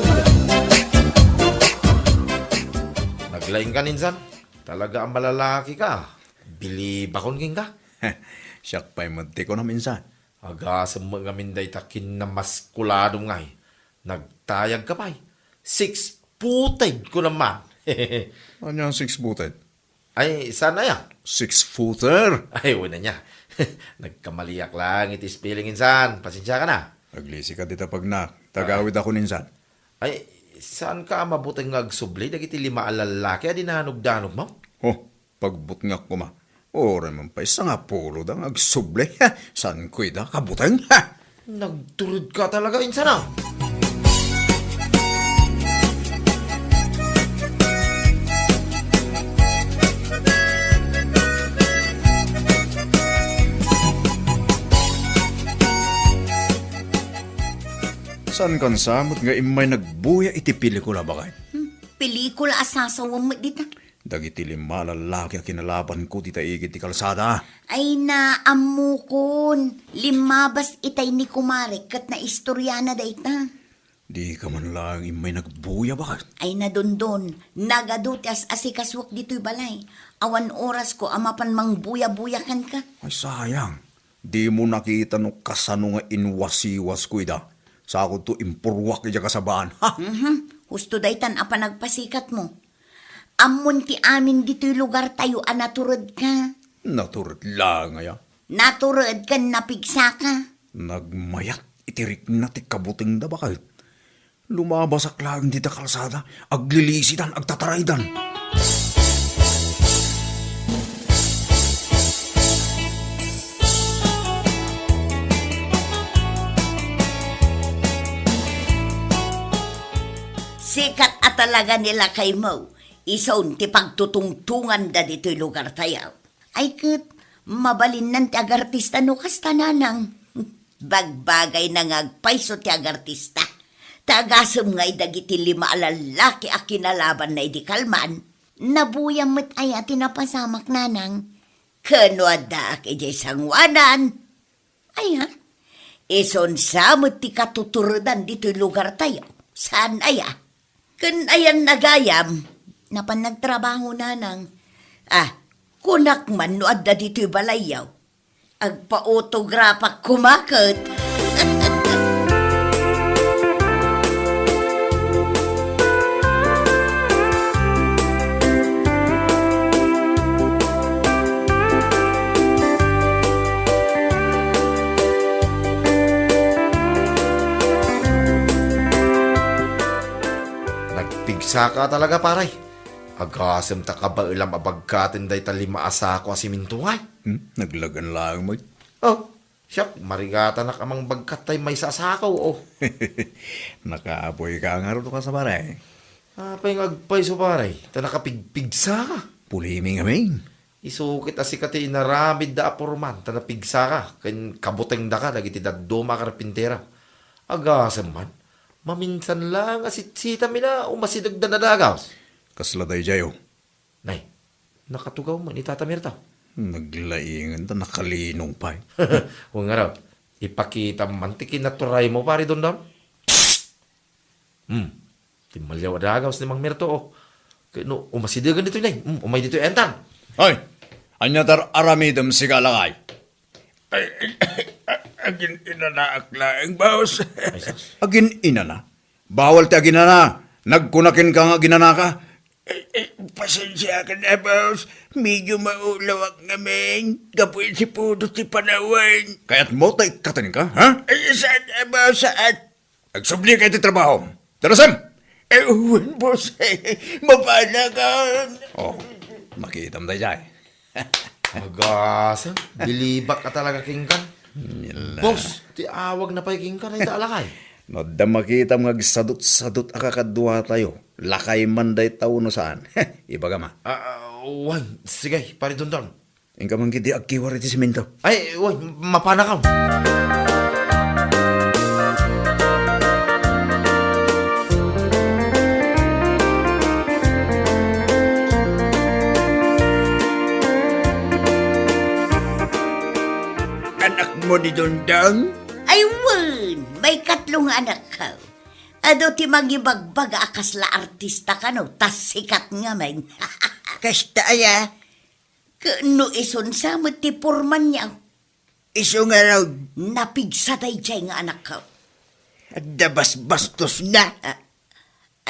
Naglaing ka, insan? Talaga a malalaki ka. Bilibakon kenka. Siak pay met ti kunam, insan. Agasem met ngamin dayta kinnamaskuladom ngay. Nagtayag ka pay. Six-footed kunam man. Ania six-footed? Ay, saan aya? Six-footer. Ay, wen aya. Nagkamaliak laeng iti spelling, insan. Pasensiaka na. Aglisi ka dita, pagnak. Tagawid ako, insan. Ay, saan ka a mabuteng nga agsubli dagiti lima a lallaki a dinanogdanogmo? Oh, pagbutngak koma. Uray man pay sangapulo da nga agsubli. Saanko ida kabuteng? Nagtured ka talaga, insan a. Saan kan sa met nga immay nagbuya iti pelikula, baket? Hmm, pelikula a sasawem met dita. Dagiti lima a lallaki a kinalabanko dita igid ti kalsada. Ay, naammokon. Limmabas itay ni kumarek ket naistoriana dayta. Dika man laeng immay nagbuya, baket? Ay, nadondon. Nagadu ti as-asikasuak ditoy balay. Awan orasko a mapan mangbuya-buya kenka. Ay, sayang. Dimo nakita no kasano nga inwasiwasko ida. Sakodto impurruak idiay kasabaan. Ha? Mhm. Husto daytan a panagpasikatmo. Ammon ti amin ditoy lugartayo a naturedka. Natured laeng aya? Natured ken napigsaka. Nagmayat iti rikna ti kabutengda, baket. Lumabasak laeng dita kalsada, aglilisidan, agtataraydan. Sikat a talaga ni lakaymo. Isun ti pagtutungtunganda ditoy lugartayo. Ay ket, mabalinnan ti agartista no kasta, nanang. Bagbagayna nga agpayso ti agartista. Ta agasem ngay dagiti lima a lallaki a kinalabanna idi kalman. Nabuyam met aya ti napasamak, nanang? Ken no addaak idiay sangoanan, aya? Isun sa met ti katuturedan ditoy lugartayo. Saan aya? Ken ayan a gayam, napan nagtrabaho, nanang. Ah, kunak man no adda ditoy balayyo. Agpaotograpak koma ket. Nagpigsaka talaga, pare. Agasem ta kabaelam a bagkaten dayta lima a sako a siminto ngay. Hmm, naglagan laeng met. Oh, siak, marigatanak a mangbagkat tay maysa a sako, oh. Nakaapoy ka ngarud, kas pare. Apay nga agpayso, pare? Ta nakapigpigsa ka. Pulimi ngamin. Isu ket a sika ti inaramid da a purman, ta napigsa ka, ken kabuteng daka dagiti dadduma a karpintero. Agasem man, maminsan laeng a sitsitam ila umasideg da nadagas. Kasla daydiay, oh. Nay, nakatugaw man ni Tata Mirto. Naglaingen ta nakalinong pay. Wen ngarud, ipakitam man ti kinaturaymo, pare Dondon. Hmm. Timmaliaw a dagas ni Mang Mirto, oh. Ket no, umasidegen ditoy, nay. Hmm, umay ditoy, entan. Hoy! Ania ti ar-aramidem, sika a lakay? Ay, ay, ay, agin-inanaak laeng, boss. Ay, sus. Agin-inana? Bawal ti aginana. Nagkuna kenka nga aginanaka. Eh, eh, pasensiakan, eh, boss. Medyo maulawak ngamin. Gapu iti pudot ti panawen. Kayatmo ta ikkatenka, ha? Ay, saan, eh, boss, saan? Agsubli ka iti trabahom. Darasem! Eh, wen, boss. Mapanakan. Oh, makitam daydiay. Agasem, bilibak ka talaga kenkan. Yala. Boss, ti awag na pay kenkan, ay ta alakay. No adda makitam nga agsadut-sadut a kakaduatayo, lakay man dayta wenno saan. Ibagam a. Ah, ah, wen, sige, pare Dondon. Inka man ketdi agkiwar iti semento. Ay, wen, mapanakam. Anakmo ni Dondon? Ay, wen, maikatlo nga anakko. Adu ti mangibagbaga a kasla artista kano, ta sikat ngamin. Kasta aya? Ket no isun sa met ti purman niya. Isu ngarud. Napigsa daydiay nga anakko. Adda basbastosna. Ah,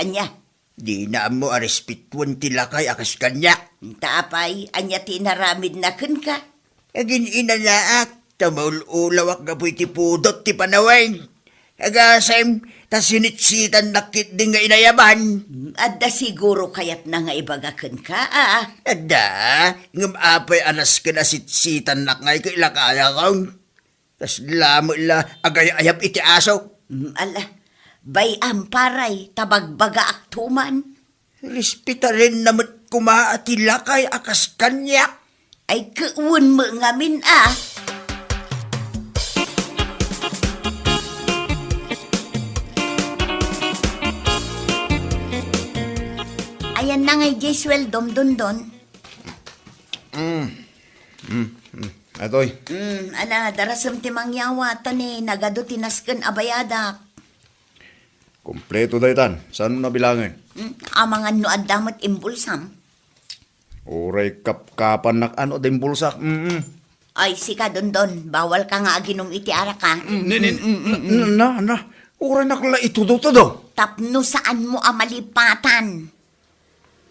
ania? Dina ammo a respetuen ti lakay a kas kaniak. Ta apay, ania ti inaramidna kenka? Agin-inanaak, ta maul-ulawak gapu iti pudot ti panawen. Agasem, ta sinitsitannak ketdi nga inayaban. Hmm, adda siguro kayatna nga ibaga kenka, a? Adda, ngem apay a nasken a sitsitannak ngay ket lakayakon? Kasla met la agay-ayab iti aso. Hmm, ala, bay-am, pare, ta bagbagaakto man. Respetarenna met koma a ti lakay a kas kaniak. Ay, ket wen met ngamin, a. Ayanna ngay diay sueldom, Dondon. Mm. Mm, mm. Atoy. Mm, ala, darasem ti mangyawa, ta ni nagadu ti nasken a bayadak. Kompleto daytan. Saan mo nabilangen? Mm, amangan no adda met imbulsam. Uray kapkapannak ano din bulsak. Mm-mm. Ay, sika, Dondon, bawal ka nga aginum iti arak, a. Mm, Ni, ni, mm, mm, mm, mm. Na, na, na. Uray nak la itudo-tudo. Tapno saan mo a malipatan.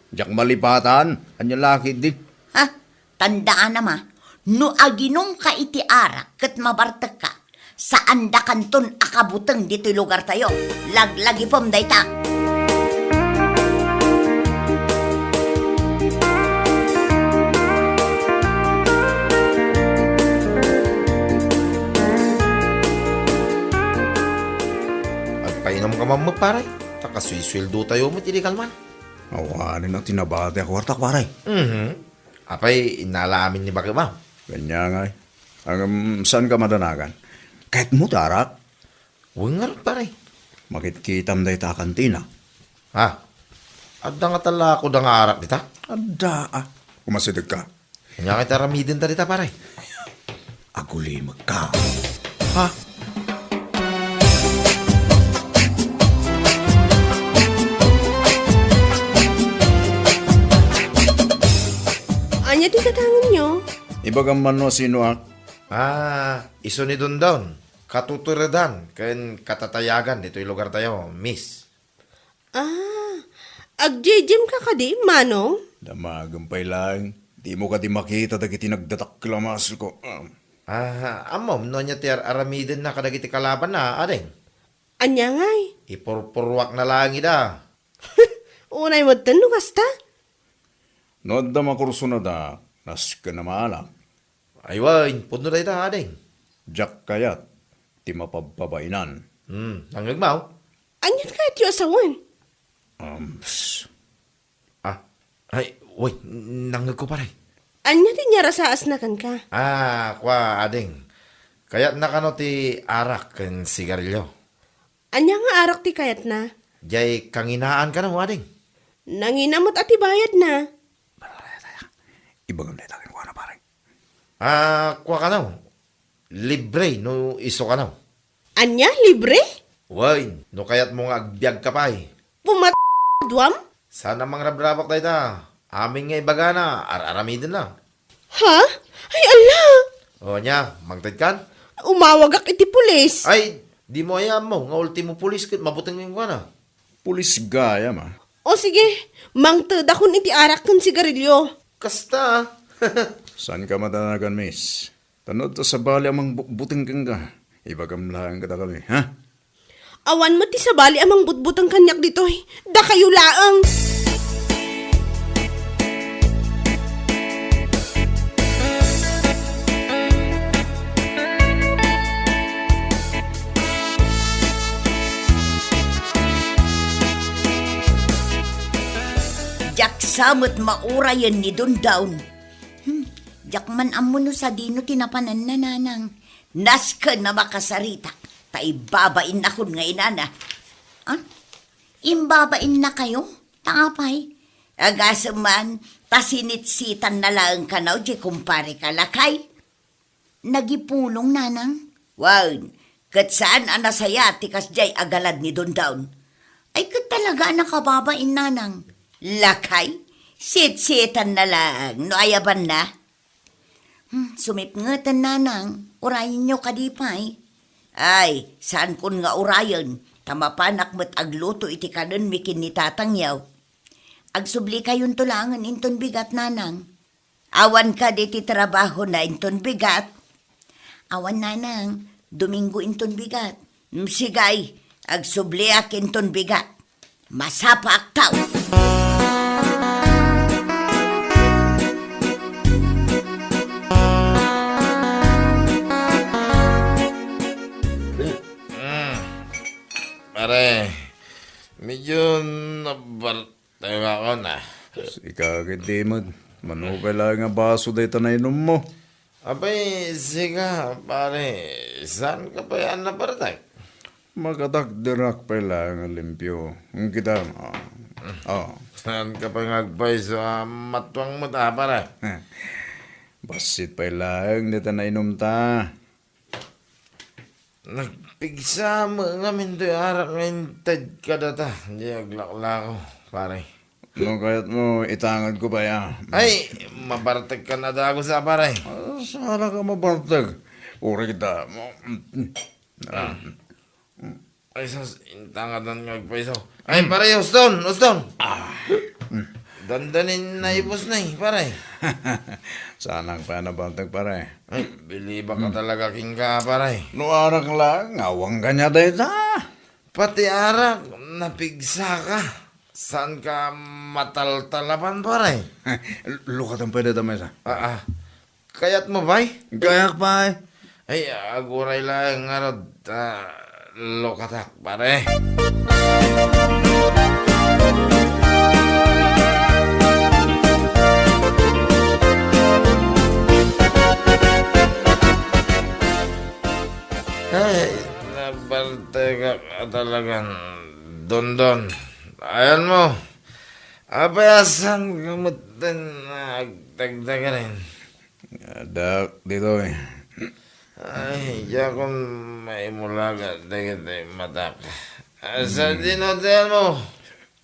Diak malipatan. Anya laki di? Ha? Tandaanam a, no aginumka iti arak ket mabartekka, saandakanton a kabuteng ditoy lugartayo. Laglagipem dayta. Agpainumka man met, pare. Ta kasuisueldotayo met idi kalman. Awanen a ti nabati a kuartak, pare. Mhm. Apay, innala amin ni bakem a? Ania ngay. Ngem, saanka madanagan? Kayatmo ti arak? Wen ngarud, pare. Makitkitam dayta a kantina. Ha? Adda ngata la kuda nga arak dita? Adda, a. Umasidegka. Ania ngay ti aramidenta dita, pare? Agulimekka. Ha? Ania ti gatangenyo? Ibagam man no sinoak. Ah, isu ni Dondon. Katuturedan ken katatayagan ditoy lugartayo, miss. Ah, agjejemka kadi, Manong? Damagem pay laeng. Dimo kadi makita dagiti nagdadakkel a muscle-ko. Ah. Ah, ammom no ania ti ar-aramidenna kadagiti kalabanna, ading? Ania ngay? Ipurpuruakna laeng ida. Unay metten no kasta. No adda makursunada, nasken a maalak. Ay wen, pudno dayta, ading. Diak kayat ti mapabbabainan. Hmm, nangngegmo? Ania ti kayatyo a sawen? Um, pss. Ah, ay, wen, nangngegko, pare. Ania ti inyarasaasna kenka? Ah, kua, ading. Kayatna kano ti arak ken sigarilyo. Ania nga arak ti kayatna? Diay kanginaan kano, ading. Nangina met a ti bayadna. Ibagam dayta kenkuana, pare. Ah, kua kano. Libre no isu kano. Ania, libre? Wen, no kayatmo nga agbiagka pay. Pumat-, duam? Saan a mangrabrabak dayta. Amin nga ibagana, ar-aramidenna. Ha? Ay, ala! O, ania, mangtedkan? Umawagak iti pulis. Ay, dimo aya ammo nga ultimo pulis ket mabuteng kenkuana. Pulis gayam, a. O sige, mangtedakon iti arak ken sigarilyo. Kasta. Saanka madanagan, miss. Tano ta sabali a mangbuteng kenka. Ibagam laeng kadakami, ha? Awan met ti sabali a mangbutbuteng kaniak ditoy. Dakayo laeng. Diak sa met maurayen ni Dondon. Hmm, diak man ammo no sadino ti napananna, nanang. Nasken a makasaritak, ta ibabain nakon nga inana. Ah? Imbabainnakayo? Ta apay? Agasem man, ta sinitsitanna laeng kano diay kumpareka, lakay. Nagipulong, nanang? Wen, ket saan a nasaya ti kasdiay a galad ni Dondon. Ay, ket talaga a nakababain, nanang. Lakay, sitsitanna laeng no ayabanna. Hmm, sumipngeten, nanang. Urayenyo kadi pay? Ay, saankon nga urayen, ta mapanak met agluto iti kanenmi ken ni tatangyo. Agsublikayon to laengen inton bigat, nanang. Awan kadi ti trabahona inton bigat? Awan, nanang. Domingo inton bigat. Mm, sige, agsubliak inton bigat. Masapaak, tao. Mm. Pare, medyo nabar-, Tayo nga kon, ah. Sika ketdi met. Mano pay laeng a baso dayta nainummo? Apay, sika, pare, saanka pay a nabartek? Makatakderak pay laeng a limpio. Ngem kita, ah. Ah. Saanka pay nga agpayso a matuang met, ah, pare? Bassit pay laeng dayta nainumta. Nagpigsa met ngamin toy arak nga inted kadata, di aglaklako, pare. No kayatmo, itangedko pay, a. Ay, mabartekkan a dagus, a, pare. Ah, saanka mabartek. Uray kita. Ah. Ay, sus, intangadan nga agpayso. Ay, pare, uston, uston. Ah. Dandanin naipos na, eh, pare. Saanak pay a nabartek, pare. Ay, bilibak ka talaga kenka, pare. No arak laeng, awan kaniak dayta. Pati arak, napigsaka. Saanka mataltalaban, pare? Lukatan pay dayta maysa. Ah, ah. Kayatmo pay? Kayak pay. Ay, aguray laeng ngarud, ah, lukatak, pare. Ay, nabartekak talagan, Dondon. Ayanmo, apay a saanka metten nga agtagtagarin? Addak ditoy. Ay, diakon maimulaga dagiti matak. Asa ti hotelmo?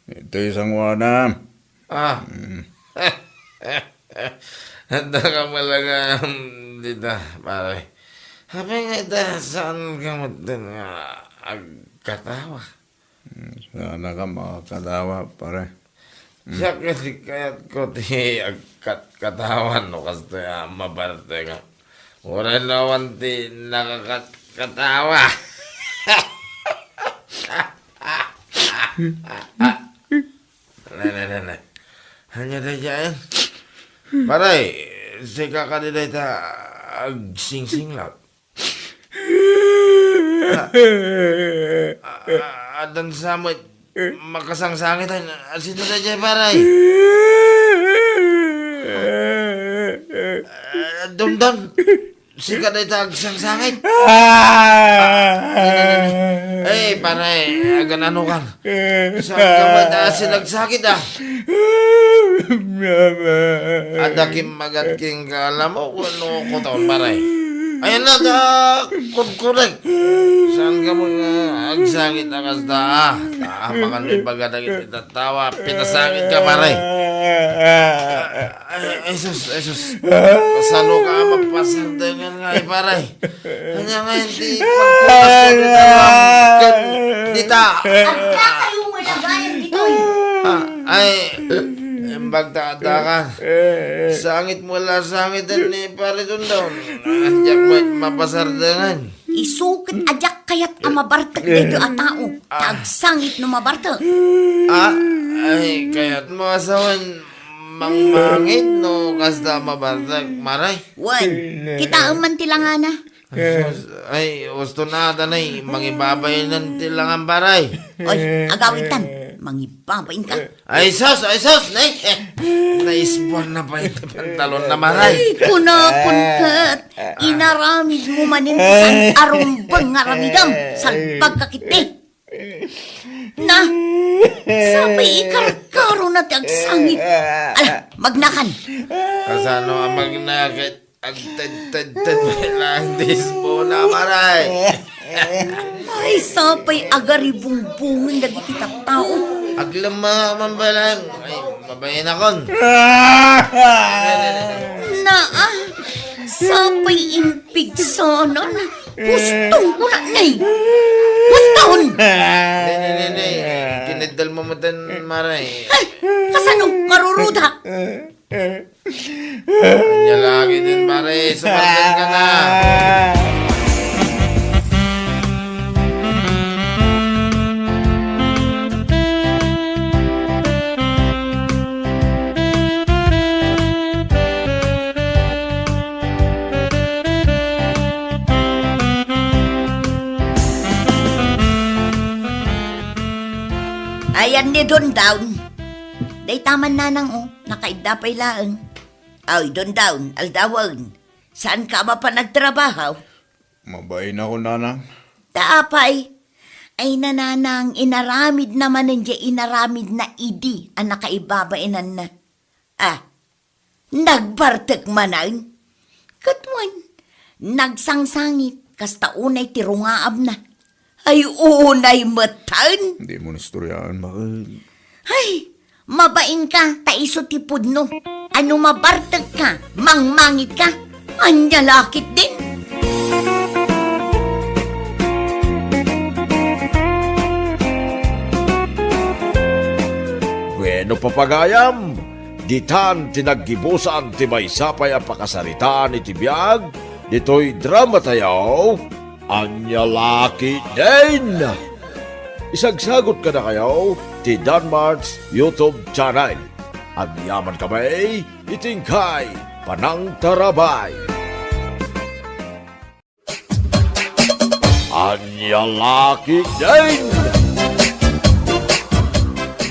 Itoy sangoanam. Ah. Mm. Adda ka malagam dita, pare. Apay nga ita, saanka metten nga agkatawa? Saanka makakatawa, pare. Mm. Siak kadi kayatko ti agkatkatawa no kastoy a mabartek. Uray no awan ti nakakatkatawa. Ne, ne, ne, ne. Ania daydiay? Pare, sika kadi dayta agsingsinglat. Ah, ah, addan sa met makasangsangit, ay, sino daydiay, pare? Ah, Dondon, sika dayta agsangsangit. Ah! Eh, pare, agan-ano kan? Saan ka met a sinagsakit, ah? Adda kimmagat kenka a lamok wenno kuton, pare? Ayan na, ta, kudkudek. Saan ka met a agsakit a kasta, ah? Ah, makan ibaga dagiti tattawa, pinasakit ka, pare. Ay, ay, sus, ay, sus. Kasano ka a mapasardengan ngay, pare? Ania ngay ti pagpunas ko dita, ken dita? Adda kayo nga nagayam ditoy. Ah, ay, imbag ta adda ka. Sangit mo la sangiten ni Pare Dondon. Diak met mapasardengan. Isu ket a diak kayat a mabartek daytoy a tao. Ta agsangit no mabartek. Ah, ay, kayat mo a sawen mangmangit no kasta mabartek, mare? Wen, kitaem man ti langana. Ay, sus, ay, usto na, danay, mangibabain ti langan, pare. Oy, agawidtan, mangibabain ka. Ay, sus, ay, sus, ne? Eh, naisbuan na pay ti pantalon na, mare. Ay, kunakon ket, inaramid mo manen ti san-arumbeng nga aramidem, salbag ka ketdi. Na, sapay ikarkaro na ti agsangit. Ala, magnakan. Kasano a magnakan? Agtedtedted lang ti isbona, maray. Ay, sapay agaribungbungen dagiti tattao. Aglemma man balang. Ay, mabainakon. Naa, sapay impigsanan. Hustong ko na, nay. Huston! Ne, ne, ne, ne. Kineddel mo matan, maray. Ay, kasano? Maruruda. Ania lagi din, pare. Sumargan ka na. Ayan ni Don Down. Dayta man nanang, o, nakaidda pay laeng. Ay, Don Down, aldawen. Saan ka a mapan agtrabaho? Mabain ako, nanang. Ta apay? Ay, nanang, inaramid na manen diay inaramid na idi a nakaibabainanna. Ah, nagbartek manen? Ket wen, nagsangsangit, kasta unay ti rungaabna. Ay, unay metten. Di mo naistoryaen, Makel. Ay, mabain ka, ta isu ti pudno. Ano mabartek ka, mangmangit ka, anya lakit din. Bueno, papagayam, ditan ti naggibusan ti maysa pay a pakasaritaan iti biag ditoy drama tayo. Anya lakit din! Isagsagot kadakayo ti Danmart's YouTube channel. Agyaman kami iti inkay panangtarabay. Anya lakit din!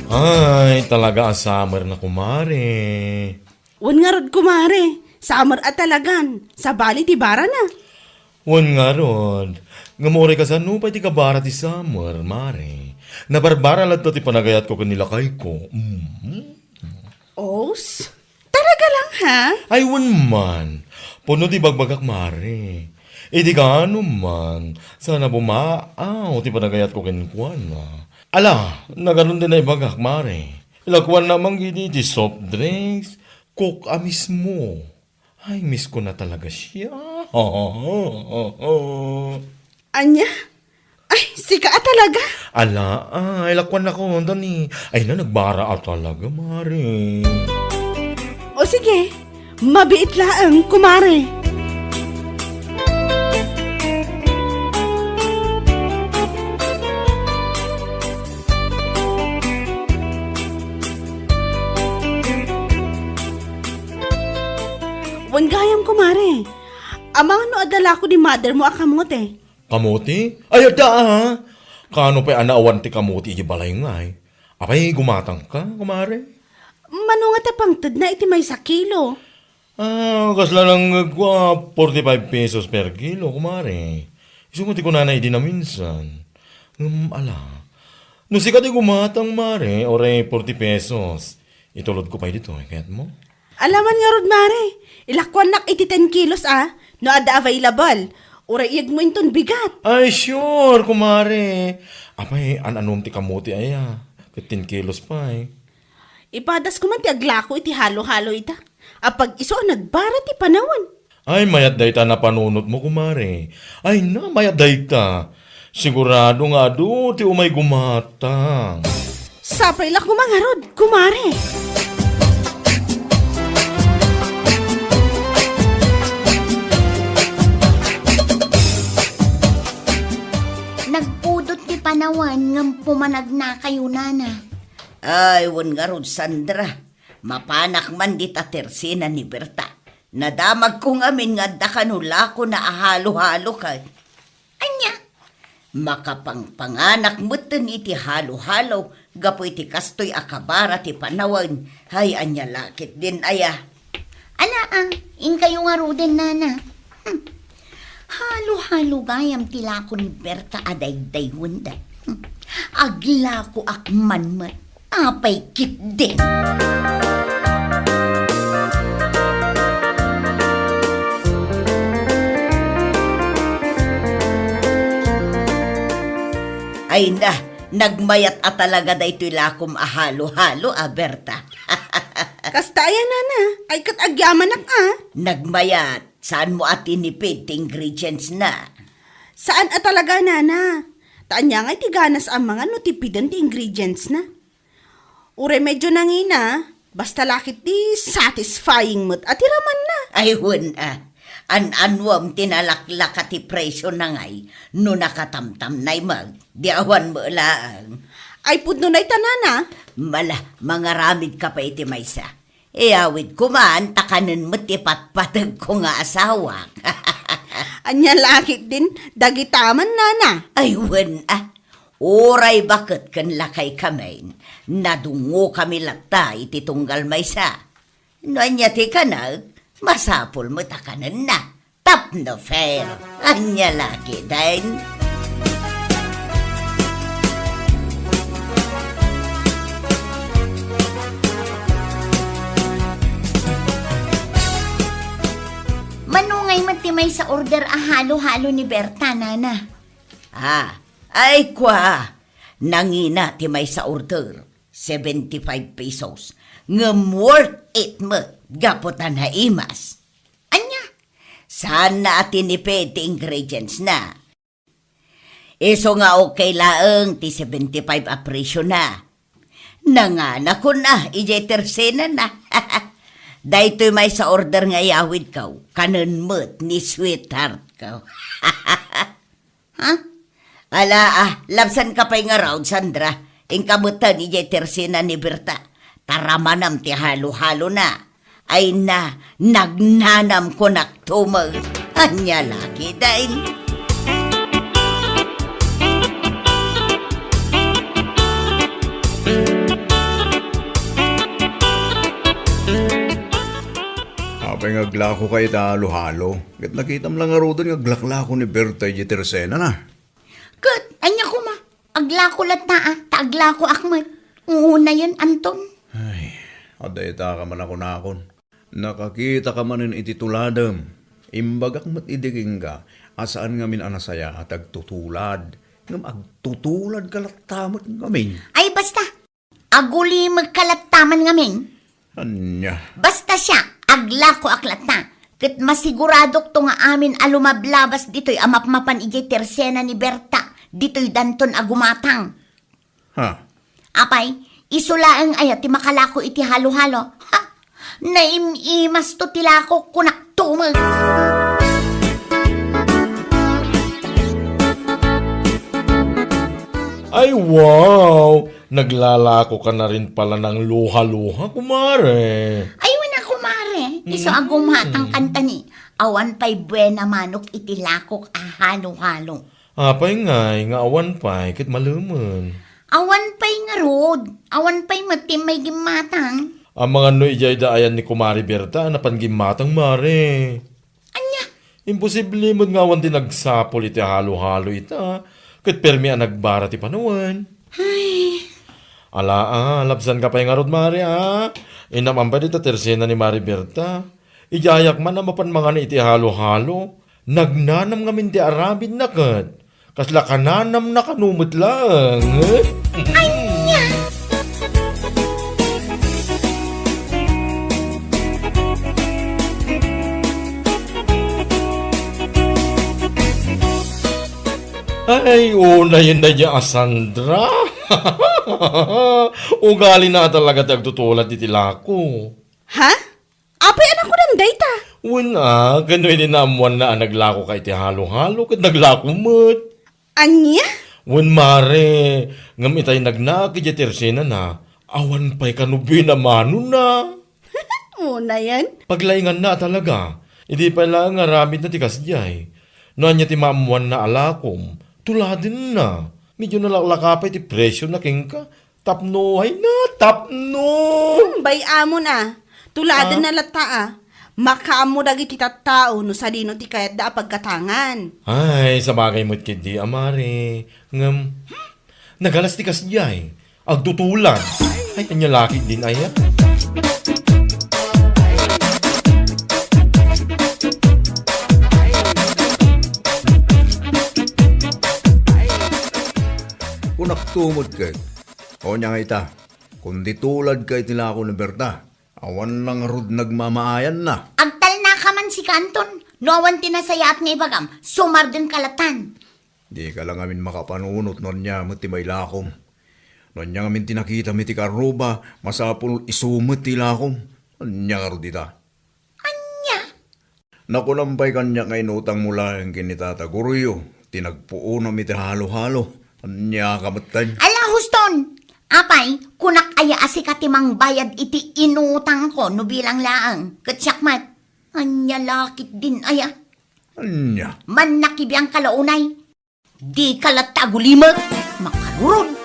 Ay, talaga a summer na, kumare. Wen ngarud, kumare, summer a talagan, sabali ti barana. Wen ngarud, ngem uray kasano pay ti kabara ti summer, mare? Nabarbara latta ti panagayatko ken ni lakayko. Mm. Os? Talaga lang, ha? Ay, wen man. Pudno ti bagbagak, mare. Idi kaano man, saan a bumaaw ti panagayatko kenkuana. Ala, nagaron ti naibagak, mare. Ilakuanna manggidi ti soft drinks, Coke a mismo. Ay, miss ko na talaga siya. Ania? Ay, sika a talaga? Ala, ay, lakuannakon, Dani. Ay na, nagbara a talaga, mare. O sige, mabiit laeng, kumare. Kumare, amangan no adda lako ni mother mo a kamote? Kamote? Ay, adda, a. Kaano pay a naawan ti kamote idiay balay ngay? Apay, gumatangka, kumare? Mano nga ta pangtedna iti maysa kilo? Ah, kasla nangngegko a forty-five pesos per kilo, kumare. Isu met ti kunana idi naminsan. Ngem ala, no sika ti gumatang, mare, uray forty pesos, itulodko pay ditoy, kayatmo? Alaman ngarud, mare, ilakuannak iti ten kilos a, no adda available. Uray iyegmo inton bigat. Ay, sure, kumare. Apay, an-anom ti kamote aya? Ket ten kilos pay. Ipadas ko man ti aglako iti halo-halo ita. Apag isu a nagbara ti panawen. Ay, mayat dayta napanunotmo, kumare. Ay na, mayat dayta. Sigurado nga adu ti umay gumatang. Sapay la koma ngarud, kumare. Nagpudot ti panawen ngem pumanagnakayo, nana. Ay, wen ngarud, Sandra. Mapanak man dita tersena ni Berta. Nadamagko ngamin nga adda kano lakona a halo-halo kay. Ania? Makapangpanganak metten iti halo-halo gapu iti kastoy a kabara ti panawen. Ay, ania la ketdin aya? Ala, a, inkayo ngaruden, nana. Hmm. Halo-halo gayam ti lako ni Berta a daydaywenda. Hmm. Aglakoak man met. Apay ketdin? Ay na, nagmayat a talaga daytoy lakom a halo-halo a, Berta. Kasta aya, nana? Ay, ket agyamanak a. Nagmayat, saanmo a tinipid ti ingredients na? Saan a talaga, nana. Ta ania ngay ti ganas a mangan no tipiden ti ingredients na? Uray medyo nangina, basta la ketdi satisfying met a ti ramanna. Ay, wen a. An-anuem ti nalaklaka ti presyo na ngay no nakatamtamnay met, di awan met laeng. Ay, pudno dayta, nana. Mala, mangaramidka pay iti maysa. Iyawidko man, ta kanen met ti patpategko nga asawak. Ania la ketdin dagita man, nana? Ay, wen a. Uray baket ken lakaykamin, nadungngokami latta iti tunggal maysa. No ania ti kanek, masapul met a kanenna. Tapno fair. Ania la ketdin? Mano ngay met ti maysa order a halo-halo ni Berta, nana? Ah, ay kua, nangina ti maysa order, seventy-five pesos. Ngem worth it met, gapu ta naimas. Ania? Saanna a tinipid ti ingredients na. Isu nga okay laeng ti seventy-five a presyo na. Nanganakon a, idiay tersena na. Daytoy maysa order nga iyawidko, kanen met ni sweetheart ko. Ha? Ala, a, labsanka pay ngarud, Sandra. Inka metten idiay tersena ni Berta. Ta ramanem ti halo-halona. Ay na, nagnanam kunak tumet. Ania la ketdin? Apay nga aglakoka ita halo-halo? Ket nakitam la ngaruden nga aglaklako ni Berta idiay tersena na. Ket ania koma? Aglako latta a, ta aglakoak met. Unayen, Anton. Ay, adda ita ka man a kunakon. Nakakitaka manen iti tuladem. Imbagak met idi kenka a saan ngamin a nasayaat ti agtutulad. Ngem agtutuladka latta met ngamin. Ay, basta! Agulimekka latta man ngamin. Ania? Basta siak, aglakoak latta. Ket masiguradokto nga amin a lumablabas ditoy a mapmapan idiay tersena ni Berta, ditoy danton a gumatang. Ha? Apay, isu laeng aya ti makalako iti halo-halo. Ha? Naim-imasto ti lako, kunak tumet. Ay, wow! Naglalakoka na rin pala ng luha-luha, kumare. Ay, wen a, kumare. Isu a gumatang kantani, awan pay buena manok iti lakok a halo-halo. Apay ngay nga awan pay ket malemen? Awan pay ngarud, awan pay met ti may gimmatang. Amangan no idiay da ayan ni Kumare Berta a napan gimmatang, Mare. Ania? Imposible met nga awan ti nagsapul iti halo-halo ita, ket permi a nagbara ti panawen. Ay. Ala, a, labsanka pay ngarud, Mare, a. Inam-am pay dita tersena ni Mare Berta. Idiayak man a mapan mangan iti halo-halo. Nagnanam ngamin ti aramidna ket kasla kananamna kano met laeng. Ania? Ay, unayen daydiay a Sandra. Ugalina talaga ti agtutulad iti lako. Ha? Apay a nakunam dayta? Wen a, kano idi naammoanna a naglakoka iti halo-halo, ket naglako met. Ania? Wen, Mare, ngem itay nagnaak idiay tersenana, awan pay kano buena manona. Unayen? Paglainganna a talaga. Idi pay laeng nga aramidna ti kasdiay. No ania ti maammoanna a lakom, tuladenna. Medyo nalaklaka pay ti presiona kenka. Tapno, ay na, tapno! Hmm, bay-amon a. Tuladenna latta a. Makaammo dagiti tattao no sadino ti kayatda a paggatangan. Ay, sabagay met ketdi a, Mare. Ngem, hmm, nagalas ti kasdiay. Agtutulad. Ay, ania laketdin aya? Kunakto met ket, ania nga ita, kundi tuladka iti lako ni Berta. Awan la ngarud nagmamaayanna. Agtalnaka man sika, Anton. No awan ti nasayaat nga ibagam, sumardengka latan. Dika la ngamin makapanunot no ania met ti mailakom. No ania ngamin ti nakitam iti karruba, masapul isu met ti ilakom. Ania ngarud ita? Ania? Nakunam pay kaniak nga inutangmo laeng ken ni Tata Goryo ti nagpuonam iti halo-halo. Ania ka metten? Ala, huston! Apay, kunak aya a sika ti mangbayad iti inutangko no bilang laeng? Ket siak met, ania laketdin aya? Ania? Mannakibiangka la unay. Dika latta agulimek, makarurod.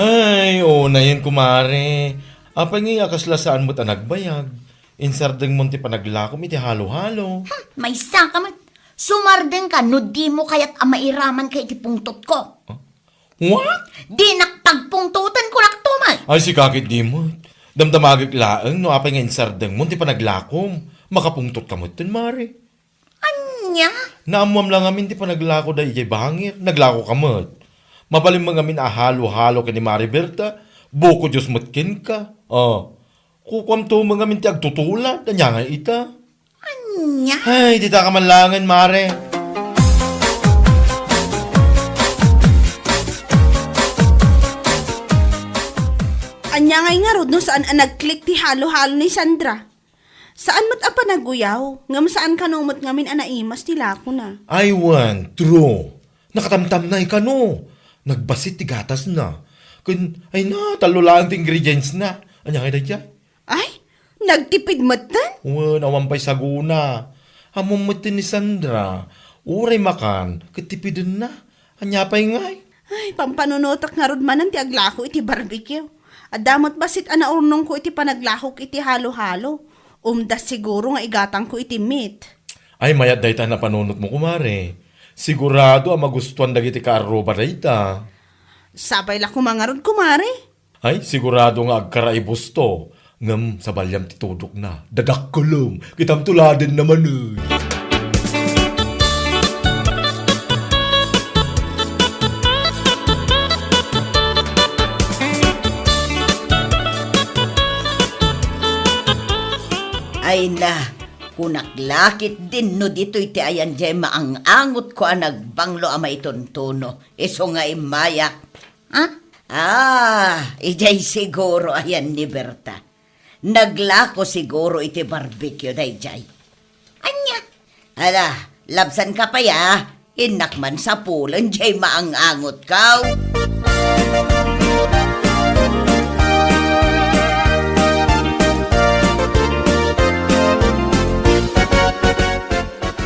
Ay, unayen, kumare. Apay ngay a kasla saan met a nagbayag? Insardengmon ti panaglakom iti halo-halo. Hmm, maysaka met. Sumardengka no dimo kayat a mairamanka iti pungtotko. Huh? What? Dinak pagpungtoten, kunak to met. Ay, sika ketdi met. Damdamagek laeng no apay nga insardengmon ti panaglakom. Makapungtotka metten, Mare. Ania? Naammoam la ngamin ti panaglako daydiay bangir. Naglakoka met. Mabalinmo ngamin a halo-halo ken ni Mare Berta. Bukodios met kenka. Ah. Kukuamto met ngamin ti agtutulad. Ania ngay ita? Ania? Ay, ditaka man laengen, Mare. Ania ngay ngarud no saan a nag-click ti halo-halo ni Sandra? Saan met a panaguyaw, ngem saan kano met ngamin a naimas ti lakona. Ay, wen, true. Nakatamtamnay kano. Nagbassit ti gatasna. Ken, ay na, tallo laeng ti ingredients na. Ania ngay daydiay? Ay, nagtipid metten? Wen, awan pay sagona. Ammom metten ni Sandra, uray makan, ket tipidenna. Ania pay ngay? Ay, pampanunotek ngarud manen ti aglako iti barbecue. Adda met bassit a naurnongko iti panaglakok iti halo-halo. Umdas siguro nga igatangko iti meat. Ay, mayat dayta a napanunotmo, kumare. Sigurado a magustuan dagiti kaarruba dayta. Sapay la koma ngarud, kumare. Ay, sigurado nga agkaraibusto. Ngem sabaliam ti tudokna. Dadakkelem. Kitam tuladenna manen. Ay na, kunak la ketdin no ditoy ti ayan diay maang-angotko a nagbanglo a maituntuno. Isu nga immayak. Ha? Ah, idiay siguro ayan ni Berta. Naglako siguro iti barbecue daydiay. Ania? Ala, labsanka pay a. Innak man sapulen diay maang-angotko.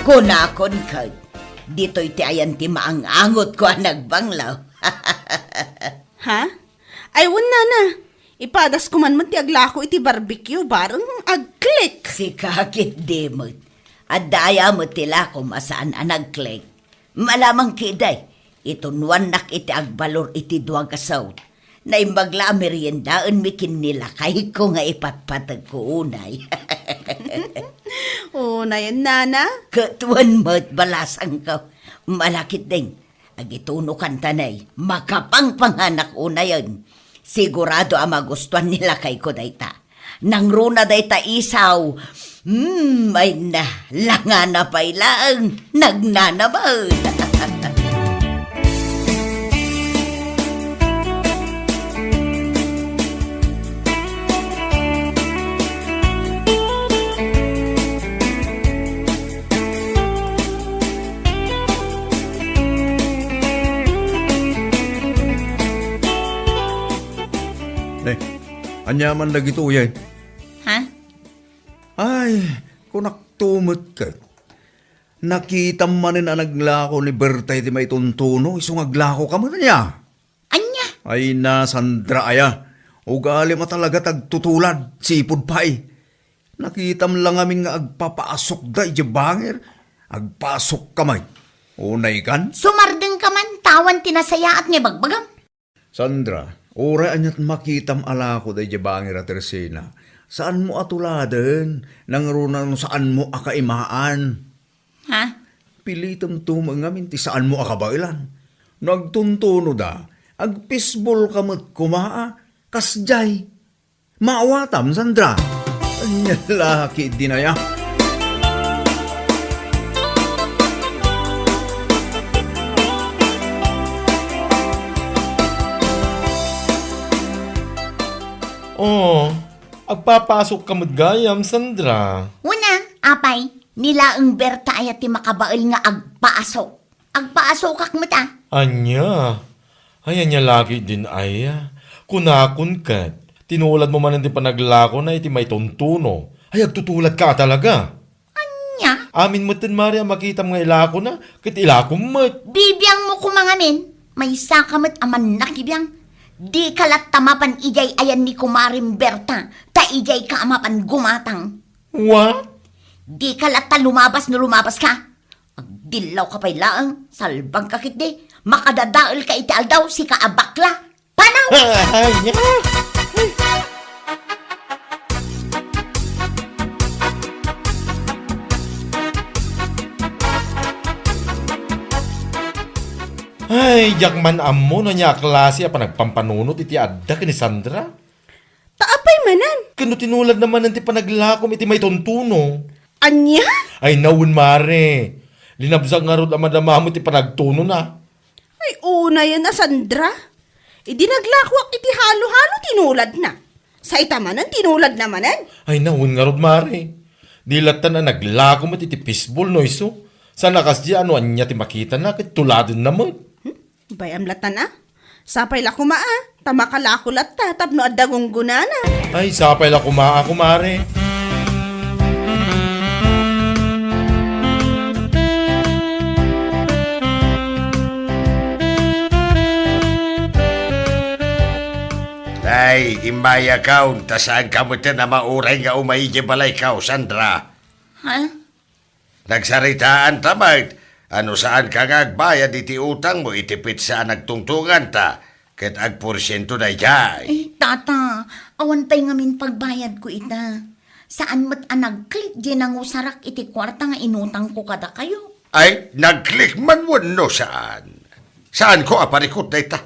Kunakon ket, ditoy ti ayan ti maang-angotko a nagbanglo. Ha? Ay, wen, nana. Ipadasko man met ti aglako iti barbecue, bareng agklik. Sika ketdi met. Adda aya met ti lakom a saan a nagklik? Malamang ketdi, itunwannak iti agbalor iti dua nga saut. Naimbag la a meriendaenmi ken ni lakayko nga ipatpategko unay. Unayen, nana? Ket wen met, balasangko. Ala ketdin, agitunokanta nay, makapangpanganak unayen. Sigurado a magustuan ni lakayko dayta. Nangruna dayta isaw. Hmm, ay na, langana pay laeng, nagnanabaw. Eh, ania man dagitoy, eh? Ha? Ay, kunakto met ket. Nakitam manen a naglako ni Berta iti maituntuno, isu nga aglakoka met ania? Ania? Ay na, Sandra aya. Ugalim a talaga ti agtutulad, sipud pay. Nakitam la ngamin nga agpapaasukda idiay bangir. Agpaasukka met. Unaykan? Sumardengka man, ta awan ti nasayaat nga ibagbagam. Sandra, uray aniat makitam a lako daydiay bangir a Tersina, saanmo a tuladen, nangruna no saanmo a kaimaan. Ha? Pilitem to met ngamin ti saanmo a kabaelan. No agtuntunoda, agpisbolka met koma a kasdiay. Maawatam, Sandra. Ania la ketdin aya? Oh, agpapaasukka met gayam, Sandra. Wen a, apay, ni laeng Berta aya ti makabael nga agpaasuk. Agpaasukak met a. Ania? Ay, ania la ketdin aya? Kunakon ket, tinuladmo manen ti panaglakona iti maituntuno. Ay, agtutuladka a talaga. Ania? Amin metten, Mare, a makitam nga ilakona, ket ilakom met. Bibiangmo koma ngamin, maysaka met a mannakibiang. Dika latta mapan idiay ayan ni Kumarem Berta, ta idiayka a mapan gumatang. Wa? Dika latta lumabas no lumabaska. Agdillawka pay laeng, salbagka ketdi, makadadaelka iti aldaw, sika a bakla. Panaw! Ay, nia! Ay, diak man ammo no ania a klase a panagpampanunot iti adda ken ni Sandra. Ta apay manen? Ken no tinuladna manen ti panaglakom iti maituntuno. Ania? Ay, nawen, Mare. Linabsak ngarud a madamam ti panagtunona. Ay, unayen a Sandra. Idi naglakoak iti halo-halo, tinuladna. Sa ita manen, tinuladna manen. Ay, nawen ngarud, Mare. Di lattan a naglako met iti fishball no isu. Saan a kasdi a no ania ti makitana, ket tuladenna met. Hmm? Bay-am lattan a. Sapay la koma a, ta makalako latta tapno adda gunggonana. Ay, sapay la koma a, kumare. Ay, immayakaw, ta saanka metten a mauray nga umay idiay balaykaw, Sandra. Ha? Nagsaritaanta met a no saanka nga agbayad iti utangmo iti petsa a nagtungtunganta, ket agporsiento daydiay. Ay, tata, awan pay ngamin pagbayadko ita. Saan met a nagklik diay nangusarak iti kuarta nga inutangko kadakayo. Ay, nagklik man wenno saan? Saanko a parikut dayta.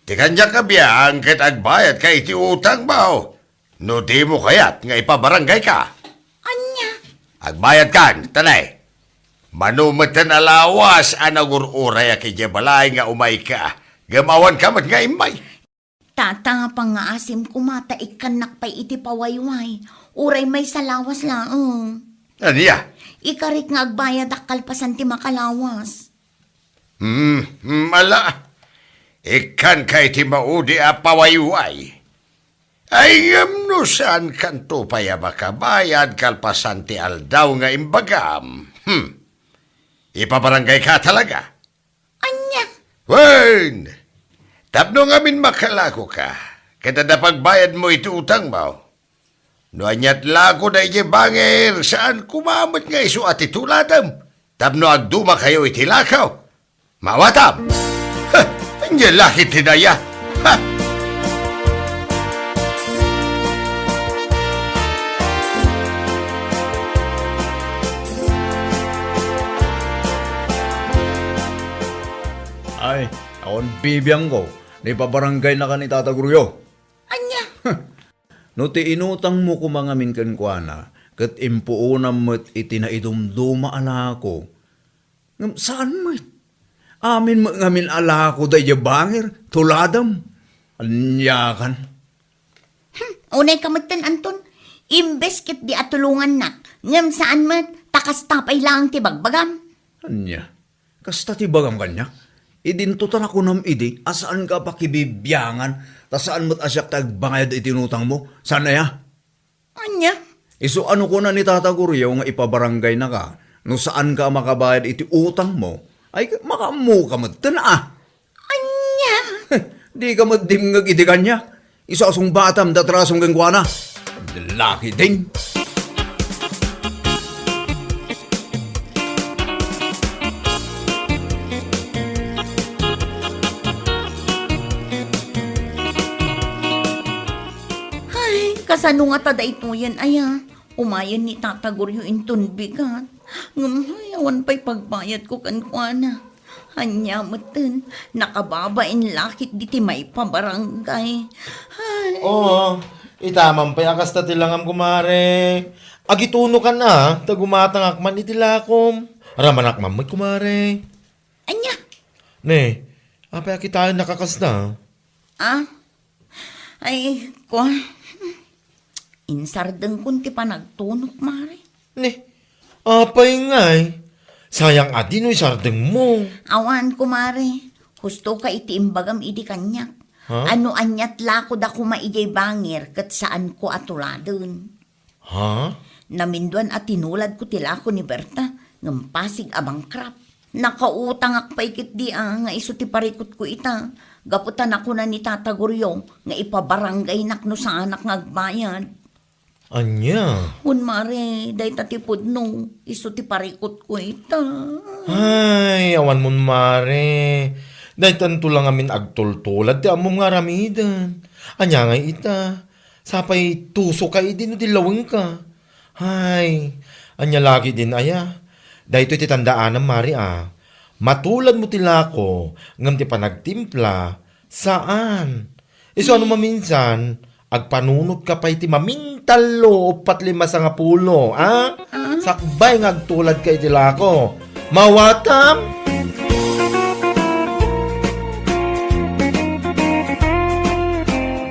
Ti kaniak a biang ket agbayadka iti utangmo. No dimo kayat nga ipabaranggayka. Ania? Agbayadkan, ta ne. Mano metten a lawas a nagur-urayak idiay balay nga umayka. Ngem awanka met nga immay. Tata, pangngaasim koma ta ikkannak pay iti pawayway. Uray maysa lawas laeng. Ania? Ikarik nga agbayadak kalpasan ti makalawas. Hmm, hmm, ala. Ikkanka iti maudi a pawayway. Ay, ngem no saankanto pay a makabayad kalpasan ti aldaw nga imbagam, hmm, ipabarangayka talaga. Ania? Wen! Tapno ngamin makalakoka, ket adda pagbayadmo iti utangmo. No aniat lakoda idiay bangir, saan koma met nga isu a ti tuladem tapno agdumakayo iti lako. Maawatam! Ha! Ania la ket ti daya? Ha! Ay, awan bibiangko, no ipabarangaynaka ni Tata Goryo. Ania? No ti inutangmo koma ngamin kenkuana, ket impuonam met iti naidumduma a lako. Ngem saan met. Amin met ngamin a lako daydiay bangir, tuladem. Aniakan? Hmm, unayka metten, Anton. Imbes ket di a tulongannak, ngem saan met, ta kasta pay laeng ti bagbagam. Ania? Kasta ti bagam kaniak? Idinto ta nakunam idi a saanka a pakibibiangan, ta saan met a siak ti agbayad iti inutangmo. Saan aya? Ania? Isu a no kuna ni Tata Goryo nga ipabarangaynaka, no saanka a makabayad iti utangmo, ay makaammoka metten a. Ania? Dika met dimngeg iti kaniak. Isu a sungbatam ti atrasom kenkuana. Laki din. Ay, kasano ngata daytoyen aya? Umayen ni Tata Goryo inton bigat. Ngem, ay, awan pay pagbayadko kenkuana. Ania metten, nakababain la ketdi ti maipabarangay. Ay. Oo, ita man pay a kasta ti langam, kumare. Agitunokan a, ta gumatangak man iti lakom. Ramanak man met, kumare. Ania? Ne, apay a kitaennak a kasta? Ah? Ay, kua. Insardengkon ti panagtunok, mare. Ne, apay ngay? Sayang a di no isardengmo. Awan, kumare. Hustoka iti imbagam idi kaniak. Ha? A no aniat lakoda koma idiay bangir ket saanko a tuladen. Ha? Naminduan a tinuladko ti lako ni Berta, ngem pasig a bankrupt. Nakautangak pay ketdi a nga isu ti parikutko ita, gapu ta nakuna ni Tata Goryo nga ipabarangaynak no saanak nga agbayad. Ania? Wen, mare, dayta ti pudno, isu ti parikutko ita. Ay, awan mon, mare. Daytanto la ngamin agtultulad ti ammom nga aramiden. Ania ngay ita? Sapay tusoka idi no dillawengka. Hay, ania lagi din aya? Daytoy ti tandaanam, mare, a. Matuladmo ti lako, ngem ti panagtimpla, saan. Isu a no maminsan, agpanunotka pay ti mamintallo uppat lima sangapulo, a? Ah? Sakbay nga agtuladka iti lako. Mawatam?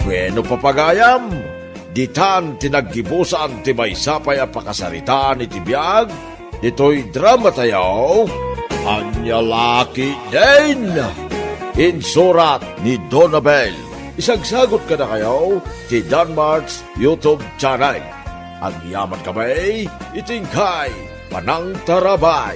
Bueno, papagayam, ditan ti naggibusan ti maysa pay a pakasaritaan iti biag ditoy drama tayo, Ania Laki Din. Insurat ni Donabel. Isagsagot kadakayo ti Danmart's YouTube channel. Agyaman kami iti inkay panangtarabay.